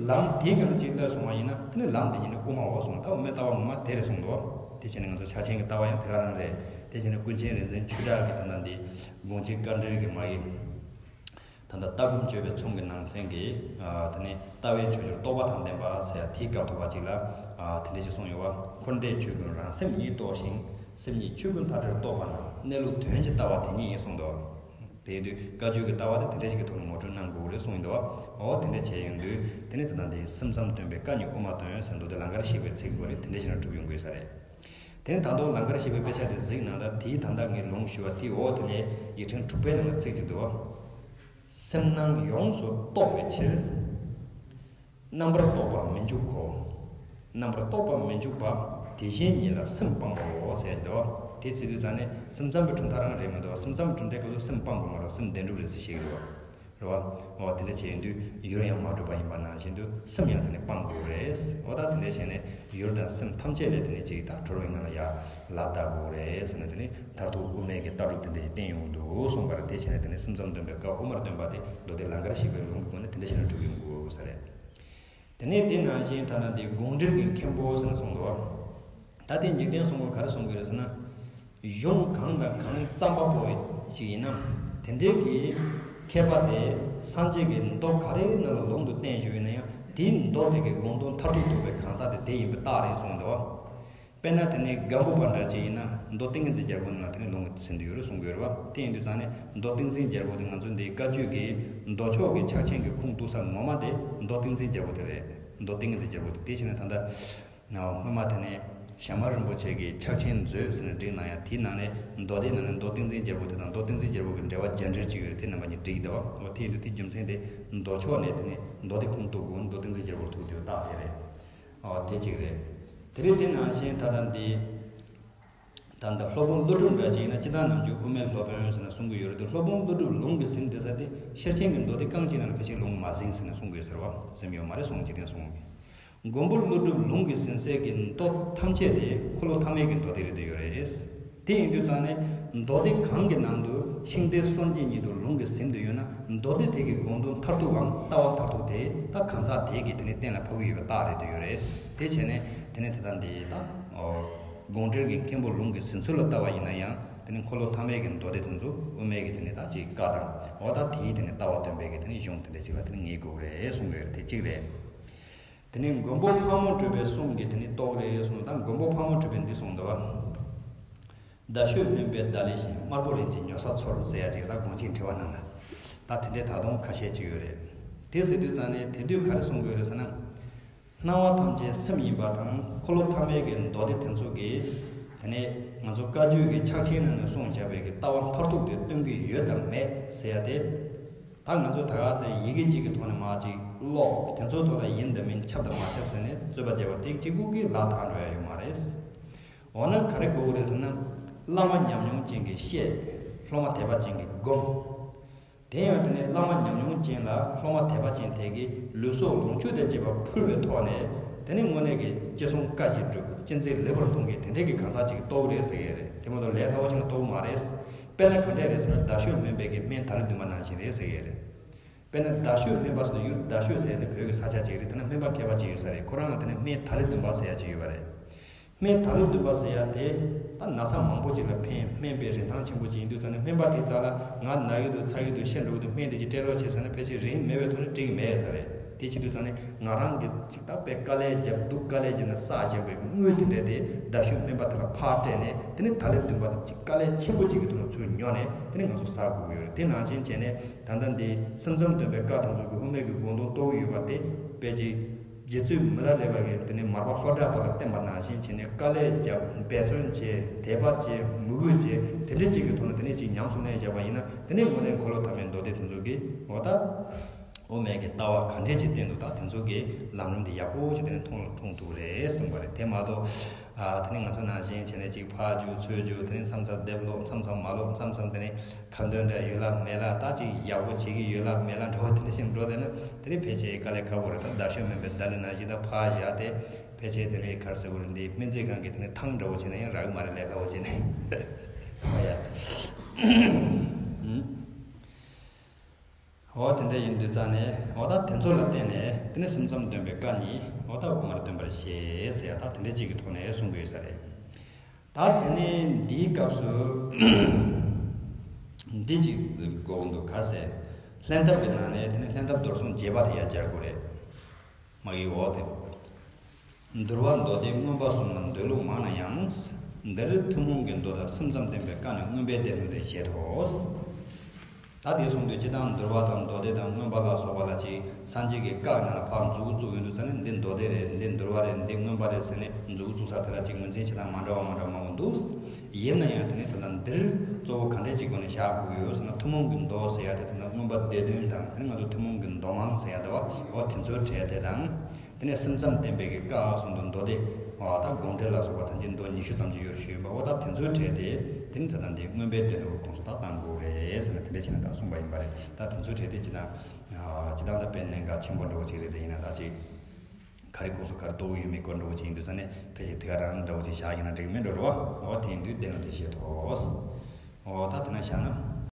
ལམ་དེའི་སྒང་ལ་ཅིག་སླེབས་སོང་བ་ཡིན་ན། དེ་ནི་ལམ་དེ་ཉིད་ནི་དབུ་མའོ་གསུངས། ད་དབུ་མའི་ལྟ་བ་ངོ་མ་དེ་རེད་གསུངས་འདུག། དེ་བྱས་ནས་ང་ཚོ་ཕྱག་ཆེན་གྱི་ལྟ་བ་ཡང་དེ་ག་རང་རེད། དེ་བྱས་ནས་ཀུན་མཁྱེན་རིག་འཛིན་ཆོས་གྲགས་ཀྱི་ད་ལྟ་འདི་དགོངས་གཅིག་བཀའ་འགྲེལ་གྱི་མ་ཡིན། ད་ལྟ་ལྟ་སྒོམ་སྤྱོད་པའི་ཚོམས་ཀྱི་ནང་ཚན་གྱི་ཨ་དེ་ནས་ལྟ་བས་མཆོག་གྱུར་རྟོགས་པ་དང་ལྡན་པ་ཟེར་ཡ་དེའི་སྐབས་ཐོབ་པ་ཅིག་ལ། ཨ་དེ་འདྲ་ཞིག་གསུངས་ཡོད་བ། འཁོར་འདས་ཆོས་ཀུན་རང་སེམས་ཉིད་རྟོགས་ཤིང་། སེམས་ཉིད་ཆོས་ཀུན་མཐའ་བྲལ་རྟོགས་པ་ན། གནས་ལུགས་དོན་གྱི་ལྟ་བ་དེ་ཉིད་ཡིན་གསུངས་འདུག། དེ་ཡིན་དུས་བཀའ་བརྒྱུད་ཀྱི་ལྟ་བ་དེ་དེ་འདྲ་ཞིག་གི་ཐོག་ནས་ངོ་སྤྲོད་གནང་དགོས་རེད་གསུངས་ཡིན་འདུག། འོ་དེ་འདྲ་བྱས་ཡོང་དུས་དེ་ནས་ད་ལྟ་འདི་སེམས་ཙམ་སྟོན་པའི་བཀའ་ཉིད་དབུ་མ་སྟོན་ཟེར་འདུག། དེ་ལང་ཀར་གཤེགས་པའི་ཚིག་དགོས་རེད། དེ་འདྲ་ཞིག་ན་གྲུབ་ཡོང་དགོས་ས་རེད། དེ་ནས་ད་དུང་ལང་ཀར་གཤེགས་པའི་དཔེ་ཆ་དེ་གཟིགས་ན། ད་དེའི་ད་ལྟ་ངས་ལུང་ཞུ་བ་དེའི་འོག་དེ་ནས་ཡིག་ཕྲེང་དྲུག་པའི་ནང་ལ་ཚིག་ཅིག་འདུག། སེམས་སྣང་ཡོངས་སུ་རྟོག་པའི་ཕྱིར། རྣམ་པར་རྟོག་པ་མི་འཇུག་གོ། རྣམ་པར་རྟོག་པ་མི་འཇུག་པ། དེ་བཞིན་ཉིད་ལ་སེམས་སྤང་བའོ་ཟེར་འདུག། དེ་བྱེད་དུས་ཙང་ནས་སེམས་ཙམ་པའི་གྲུབ་མཐའ་རང་རེད་མི་འདུག། སེམས་ཙམ་པའི་གྲུབ་མཐའི་སྐབས་སུ་སེམས་སྤང་དགོས་མ་རེད། སེམས་བདེན་གྲུབ་རེད་ཟེར་བཤད་ཀྱི་འདུག། རེད་བ། འོ་དེ་འདྲ་བྱས་ཡིན་དུས་ཡུལ་ཡང་མ་གྲུབ་པ་ཡིན་པ་ནང་བཞིན་དུ་སེམས་ཡང་དེ་ནས་སྤང་དགོས་རེད། འོ་ད་དེ་འདྲ་བྱས་ནས་ཡུལ་དང་སེམས་ཐམས་ཅད་ལས་དེ་ནས་ཅིག་ད་གྲོལ་བའི་ངང་ལ་ཡར་ལག་བསྟར་དགོས་རེད་ཟེར་ནས། དེ་ནས་མཐར་ཐུག་དབུ་མའི་གི་ལྟ་གྲུབ་དེ་འདྲ་ཞིག་བསྟན་ཡོང་འདུག་གསུངས་པ་རེད། དེ་བྱས་ནས་དེ་ནས་སེམས་ཙམ་སྟོན་པའི་བཀའ་དབུ་མར་སྟོན་པ་དེ་མདོ་སྡེ་ལང་ཀར་གཤེགས་པའི་ལུང་གི་སྒོ་ནས་དེ་འདྲ་བྱས་ནས་གྲུབ་ཡོང་དགོས་ས་རེད། དེ་ནས་དེ་ནང་བཞིན་ད་ལྟ་འདི་དགོངས་འགྲེལ་གྱི་མཁན་པོ་ཟེར་ནས་གསུངས་འདུག་བ། ད་དེ་འཇིག་རྟེན་གསུམ་པོ་ག་རེ་གསུང་གི་རེད་ཟེར་ན། གཞུང་གང་དང་གང་བརྩམས་པ་པོ་ཞིག་ཡིན་ན། དེ་འདྲའི་གི་མཁས་པ་དེ་སངས་རྒྱས་ཀྱི་མདོ་ག་རེའི་ནང་ལ་ལུང་དུ་བསྟན་བཞག་ཡོད་ན་ཡང་། དེའི་མདོ་དེ་གི་དགོངས་དོན་མཐར་ཐུག་ཐུབ་པའི་གང་ཟག་དེ་དེ་ཡིན་པའི་རྟགས་རེད་གསུངས་འདུག་བ། དཔེར་ན་དེ་ནས་སྒམ་པོ་པ་འདྲ་ཅིག་ཡིན་ན། མདོ་ཏིང་ངེ་འཛིན་རྒྱལ་པོ་ནང་ལ་དེ་ནས་ལུང་གིས་ཟིན་དུ་ཡོད་རེད་གསུང་གི་ཡོད་རེད་བ། དེ་ཡིན་དུས་ཙང་ནས་མདོ་ཏིང་འཛིན་རྒྱལ་པོ་དེ་ང་ཚོ་འདི་བཀའ་བརྒྱུད་ཀྱི་མདོ་ཕྱོགས་ཀྱི་ཕྱག་ཆེན་གྱི་ཁུངས་གཏུགས་ས་ངོ་མ་དེ་མདོ་ཏིང་འཛིན་རྒྱལ་པོ་དེ་རེད། མདོ་ཏིང་ངེ་འཛིན་རྒྱལ་པོ་དེ། དེ་བྱས་ན་ད་ལྟ་སྔོན་མ་དེ་ནས་ཞྭ་དམར་རིན་པོ་ཆེ་གི་ཕྱག་ཆེན་མཛོད་ཟེར་ནས་བསྒྲིགས་གནང་ཡ། དེའི་ནང་ནས་མདོ་སྡེ་ནང་ནས་མདོ་ཏིང་འཛིན་རྒྱལ་པོ་དེ་དང་མདོ་ཏིང་འཛིན་རྒྱལ་པོ་གི་འགྲེལ་པ་རྒྱ་འགྲེལ་ཅིག་ཡོད་རེད། དེ་རྣམ་པ་གཉིས་བསྒྲིགས་འདུག་བ། འོ་དེ་ཡིན་དུས་དེ་རྒྱུ་མཚན་དེ་མདོ་ཕྱོགས་ནས་དེ་ནས་མདོ་སྡེ་ཁུངས་གཏུགས་དགོས། མདོ་ཏིང་འཛིན་རྒྱལ་པོར་ཐུག་འདུག་རྟགས་དེ་རེད། འོ་དེ་གཅིག་རེད། དེ་རིང་དེ་ནང་བཞིན་ད་ལྟ་འདི། ད་ལྟ་སློབ་དཔོན་ཀླུ་སྒྲུབ་འདྲ་ཅིག་ཡིན་ན། སྤྱིར་བཏང་ནམ་རྒྱུན་དབུ་མའི་སློབ་དཔོན་ཟེར་ནས་གསུང་གི་ཡོད་རེད་དེ། སློབ་དཔོན་ཀླུ་སྒྲུབ་ལུང་གིས་ཟིན་བསྡད་ས་དེ་ཤེར་ཕྱིན་གྱི་མདོ་སྡེ་རྐང་གཅིག་ནང་ལ་ཕལ་ཆེར་ལུང་མ་ཟིན་ཟེར་ནས་གསུང་གི་ཡོད་ཟེར་བ། ཟིན་ཡོད་མ་རེད་གསུང་། འཇིག་རྟེན་གསུམ་གྱི་མགོན་པོ་ཀླུ་སྒྲུབ་ལུང་གིས་ཟིན་སའི་གི་མདོ་ཐམས་ཅད་དེ་འཁོར་ལོ་ཐ་མའི་གི་མདོ་སྡེ་རེད་དུ་ཡོད་རེད། དེ་ཡིན་དུས་ཙང་ནས་མདོ་སྡེ་གང་གི་ནང་དུ་ཤིང་རྟའི་སྲོལ་འབྱེད་ཉིད་དུ་ལུང་གིས་ཟིན་དུ་ཡོད་ན། མདོ་སྡེ་དེ་གི་དགོངས་དོན་མཐར་ཐུག་གམ་ལྟ་བ་མཐར་ཐུག་དེ་ད་གང་ཟག་དེ་གི་དེ་ནས་གཏན་ལ་ཕབ་ཀྱི་ཡོད་པའི་རྟགས་རེད་དུ་ཡོད་རེད། དེ་བྱས་ནས་དེ་ནས་དེ་ལྟར་འདི་ད་དགོངས་འགྲེལ་གྱི་མཁན་པོ་ལུང་གིས་ཟིན་ཚུལ་ལ་ལྟ་བ་ཡིན་ན་ཡང་། དེ་ནས་འཁོར་ལོ་ཐ་མའི་གི་མདོ་སྡེ་དེ་ཚོ་དབུ་མའི་གི་དེ་ནས་ད་ཅིག་བཀའ་དང་། འོ་ད་དེའི་དེ་ནས་ལྟ་བ་སྟོན་པའི་གི་དེ་ནས་གཞུང་དེ་འདྲ་ཞིག་ལ་དེ་ནས་ངེས་དགོས་རེད་གསུང་གི་ཡོད་རེད། དེ་གཅིག་རེད། དེ་ནས་མགོན་པོ་ཕག་མོ་གྲུ་པའི་གསུང་གི་དེ་ནས་རྟོགས་རེད་གསུངས། ད་མགོན་པོ་ཕག་མོ་གྲུ་པས་འདི་གསུངས་འདུག་བ། རྡ་ཤོད་སྨན་པའི་བརྡ་ལི་བཞིན། དམར་པོ་རིན་ཆེན་ཉོ་ས་ཚོར་ཟེར་ཡ་ཅིག་ད་དགོངས་ཆེན་དྲི་བ་ནང་ལ་ད་དེ་འདྲའི་ད་དུང་ཁ་ཤས་ཅིག་ཡོད་རེད། དེ་ཟེར་དུས་ཙང་ནས་དེ་དུས་ག་རེ་གསུང་དགོས་རེད་ཟེར་ན། སྣང་བ་ཐམས་ཅད་སེམས་ཡིན་པ་དང་། འཁོར་ལོ་ཐ་མའི་གི་མདོ་སྡེ་དེ་ཚོ་གིས། དེ་ནས་ང་ཚོ་བཀའ་བརྒྱུད་ཀྱི་ཕྱག་ཆེན་ནང་ནས་གསུངས་བཞག་པའི་གི་ལྟ་བ་མཐར་ཐུག་དེ་སྟོན་གྱི་ཡོད་དམ་མེད་ཟེར་ཡ་དེ། ད་ང་ཚོ་ད་ག་ཚོད་ཡི་གེ་གཅིག་གི་ཐོག་ནས་མར་ཅིག་ཀློག་དེ་ཚོའི་ཐོག་ལ་ཡིན་དང་མིན་ཁྱབ་དང་མ་ཁྱབ་ཟེར་ནས་རྩོད་པ་བྱས་པ་དེ་གཅིག་པུ་གིས་ལག་ཐག་འགྲོ་ཡ་ཡོད་མ་རེད། འོ་ན་ག་རེ་དགོས་ཀྱི་རེད་ཟེར་ན། བླ་མ་ཉམས་མྱོང་ཅན་གྱིས་བཤད། སློབ་མ་དད་པ་ཅན་གྱིས་སྒོམ། དེ་ཡང་དེ་ནས་བླ་མ་ཉམས་མྱོང་ཅན་ལ་སློབ་མ་དད་པ་ཅན་དེ་གིས་ལུས་སྲོག་ལོངས་སྤྱོད་དང་བཅས་པ་ཕུལ་བའི་ཐོག་ནས། དེ་ནས་དངོས་གནས་ཀྱི་ཅི་གསུང་བཀའ་བཞིན་སྒྲུབ། ཅི་མཛད་ལེགས་པར་མཐོང་གི་དེ་འདྲའི་གི་གང་ཟག་ཅིག་གི་རྟོགས་རེད་ཟེར་གི་རེད། དེ་མ་གཏོགས་ལས་སླ་བོ་ཅིག་ནི་རྟོགས་མ་རེད། དཔེར་ན་ག་འདྲས་རེད་ཟེར་ན། རྡ་ཤོད་སྨན་པའི་གི་སྨན་ད་ལི་བདུན་པ་ནང་བཞིན་རེད་ཟེར་གི་རེད། དཔེར་ན་རྡ་ཤོད་སྨན་པ་ཟེར་དུས། ཡུལ་རྡ་ཤོད་ཟེར་དེ་བོད་ཀྱི་ས་ཆ་ཅིག་རེད། དེ་ན་སྨན་པ་མཁས་པ་ཅིག་ཡོད་ས་རེད། ཁོ་རང་ལ་དེ་ནས་སྨན་ད་ལི་བདུན་པ་ཟེར་ཡ་ཅིག་ཡོད་པ་རེད། སྨན་ད་ལི་བདུན་པ་ཟེར་ཡ་དེ་ད་ན་ཚ་མང་པོ་ཅིག་ལ་ཕན། སྨན་པའི་རིན་ཐང་ཆེན་པོ་ཅིག་ཡིན་དུས་ཙང་ནས། སྨན་པ་དེའི་རྩ་ལ་ང་ན་གི་འདུག་ཚ་གི་འདུག་ཤི་འགྲོ་གི་འདུག་སྨན་དེ་ཅིག་སྤྲད་རོགས་བྱེད་ཟེར་ན་ཕལ་ཆེར་རིན་མེད་པའི་ཐོག་ནས་སྤྲད་གི་མེད་ས་རེད། དེ་བྱེད་དུས་ཙང་ནས་ང་རང་གིས་ཅིག་ད་དཔེ་དཀའ་ལས་བརྒྱབ་འདུག་དཀའ་ལས་བརྒྱབ་ནས་བསགས་བཞག་པའི་དངུལ་དེ་འདྲས་དེ་རྡ་ཤོད་སྨན་པ་དེ་ལ་ཕར་སྤྲད་ནས། དེ་ནས་ད་ལི་བདུན་པ་དེ་ཅིག་དཀའ་ལས་ཆེན་པོ་ཅིག་གི་ཐོག་ནས་ཚུར་ཉོ་ནས། དེ་ནས་ང་ཚོ་ཟ་དགོས་ཀྱི་ཡོད་རེད། དེ་ནང་བཞིན་བྱས་ནས། ད་ལྟ་འདི་སེམས་ཙམ་སྟོན་པའི་བཀའ་དེ་ཚོ་གི་དབུ་མའི་གི་དགོངས་དོན་རྟོགས་ཀྱི་ཡོད་པ་དེ། དཔེ་ཅིག་རྗེ་བཙུན་མི་ལ་རས་པ་གིས་དེ་ནས་མར་པ་ལྷོ་བྲག་པ་ལ་བསྟན་པ་ནང་བཞིན་བྱས་ནས། དཀའ་ལས་བརྒྱབ། འབད་བརྩོན་བྱས། དད་པ་བྱས། མོས་གུས་བྱས། དེ་འདྲ་ཅིག་གི་ཐོག་ནས་དེ་ནས་ཅིག་ཉམས་སུ་ལེན་བཞག་པ་ཡིན་ན། དེ་ནས་དངོས་གནས་འཁོར་ལོ་ཐ་མའི་མདོ་སྡེ་དེ་ཚོ་གིས། འོ་ད་དབུ་མའི་གི་ལྟ་བ་ག་འདྲས་ཅིག་བསྟན་འདུག་ད་དེ་ཚོ་གི་ལམ་རིམ་དེ་ཡག་པོ་ཅིག་དེ་ནས་མཐོང་ལ་འཁྲུངས་འདུག་རེད་གསུངས་པ་རེད། དེ་མ་གཏོགས། ཨ། དེ་ནས་ང་ཚོ་ནང་བཞིན་བྱས་ནས་ཅིག་ཕར་རྒྱུག་ཚུར་རྒྱུག་དེ་ནས་མཚམས་མཚམས་དེབ་ཀློག་མཚམས་མཚམས་མ་ཀློག་མཚམས་མཚམས་དེ་ནས་ཁ་འདོན་འདྲ་ཡོད་ལ་མེད་ལ། ད་ཅིག་ཡག་པོ་བྱེད་ཀྱི་ཡོད་ལ་མེད་ལ་འགྲོ་བ་དེ་འདྲ་ཞིག་འགྲོ་བསྡད་ན། དེ་ནས་ཕལ་ཆེར་དཀའ་ལས་ཁག་པོ་རེད། ད་རྡ་ཤོད་སྨན་པའི་བརྡ་ལི་ནང་བཞིན་ད་ཕར་བཞག་སྟེ། ཕལ་ཆེར་དེ་ནས་ག་རེ་ཟེར་དགོས་རེད། འདི་སྨན་རྩིས་ཁང་གི་དེ་ནས་ཐང་འདྲ་བོ་བྱས་ན་ཡང་རག་གི་མ་རེད། ལས་སླ་བོ་བྱས་ནས། ཨོ་ཡ། འོ་དེ་འདྲ་ཡིན་དུས་ཙང་ནས། འོ་ད་དེ་ཚོ་ལ་བརྟེན་ནས་དེ་ནས་སེམས་ཙམ་སྟོན་པའི་བཀའ་ཉིད། འོ་ད་དབུ་མར་སྟོན་པར་བཞེད་ཟེར་ཡ། ད་དེ་འདྲ་ཅིག་གི་ཐོག་ནས་གསུང་གི་ཡོད་ས་རེད། ད་དེ་ནས་འདིའི་སྐབས་སུ་འདི་ཅིག་དགོས་འདུག་ག་ཟེར། ལྷན་ཐབས་ཀྱི་ནང་ནས་དེ་ནས་ལྷན་ཐབས་རྡོར་སེམས་རྒྱས་པ་དེ་ཡར་སྦྱར་དགོས་རེད། མ་གི་འོག་དེ། འདུལ་བ་མདོ་སྡེ་མངོན་པ་གསུམ་ལ་འདོད་ལུགས་མང་ན་ཡང་། འདིར་ཐུན་མོང་གི་མདོ་དང་སེམས་ཙམ་བསྟན་པའི་བཀའ་ནི་མངོན་པའི་སྡེ་སྣོད་དུ་བཞེད་དོ། ད་དེ་གསུངས་དུས་སྤྱིར་བཏང་འདུལ་བ་དང་མདོ་སྡེ་དང་མངོན་པ་ལ་སོགས་པ་ལ་ཅིག་སངས་རྒྱས་ཀྱི་བཀའ་ནང་ལ་ཕར་མཛུབ་གུ་བཙུགས་ཡོང་དུས་ཙང་ནས། འདི་མདོ་སྡེ་རེད། འདི་འདུལ་བ་རེད། འདི་མངོན་པ་རེད་ཟེར་ནས་མཛུབ་གུ་བཙུགས་ས་དེ་ལ་ཅིག་ངོས་འཛིན་བྱེད་སྟངས་མ་འདྲ་བ་མ་འདྲ་མང་པོ་འདུག་ཡིན་ན་ཡང་དེ་ནས་ད་ལྟ་འདིར་གཙོ་བོ་ག་འདྲས་ཅིག་སྒོ་ནས་བཞག་དགོས་ཡོད་ཟེར་ན། ཐུན་མོང་གི་མདོ་ཟེར་ཡ་དེ་ད་ལྟ་མངོན་པ་སྡེ་བདུན་དང་། དེ་ནས་ང་ཚོ་ཐུན་མོང་གི་མདོ་མང་ཟེར་ཡ་དེ་བ། འོ་དེ་ཚོའི་གྲས་དེ་དང་། དེ་ནས་སེམས་ཙམ་བསྟན་པའི་གི་བཀའ་གསུང་དུ་མདོ་སྡེ་ད་དགོངས་འགྲེལ་ལ་སོགས་པ་ཐམས་ཅད་མདོ་ཉི་ཤུ་ཙམ་ཅིག་ཡོད་ཞུས་པ་འོ་ད་དེ་ཚོའི་གྲས་དེ་དེ་ནི་ད་ལྟ་འདི་མངོན་པའི་དོན་ལུགས་ཁོངས་སུ་ད་བཏང་དགོས་རེད་ཟེར་ནས་དེ་འདྲ་བྱས་ནས་ད་གསུངས་པ་ཡིན་པ་རེད། ད་དེ་ཚོའི་གྲས་དེ་ཅི་ན་ཅི་ད་ལྟ་དཔེ་གནད་འགག་ཆེན་པོ་འདྲ་བོ་ཅིག་རེད། དེ་ཡིན་ན་ད་ཅིག་ག་རེ་ཁོངས་སུ་ག་རེ་གཏོགས་ཀྱི་ཡོད་མེད་སྐོར་འདྲ་བོ་ཅིག་ཡིན་དུས་ཙང་ནས་ཕལ་ཆེར་དེ་ག་རང་འདྲ་བོ་ཅིག་བཞག་ཡིན་ན་འགྲིག་མིན་འགྲོ་རུ་བ་འོ་དེ་ཡིན་དུས་བདེན་ལ་འགྲེལ་བཤད་ཐོག་འོ་ད་དེ་ན་བཞག་ན།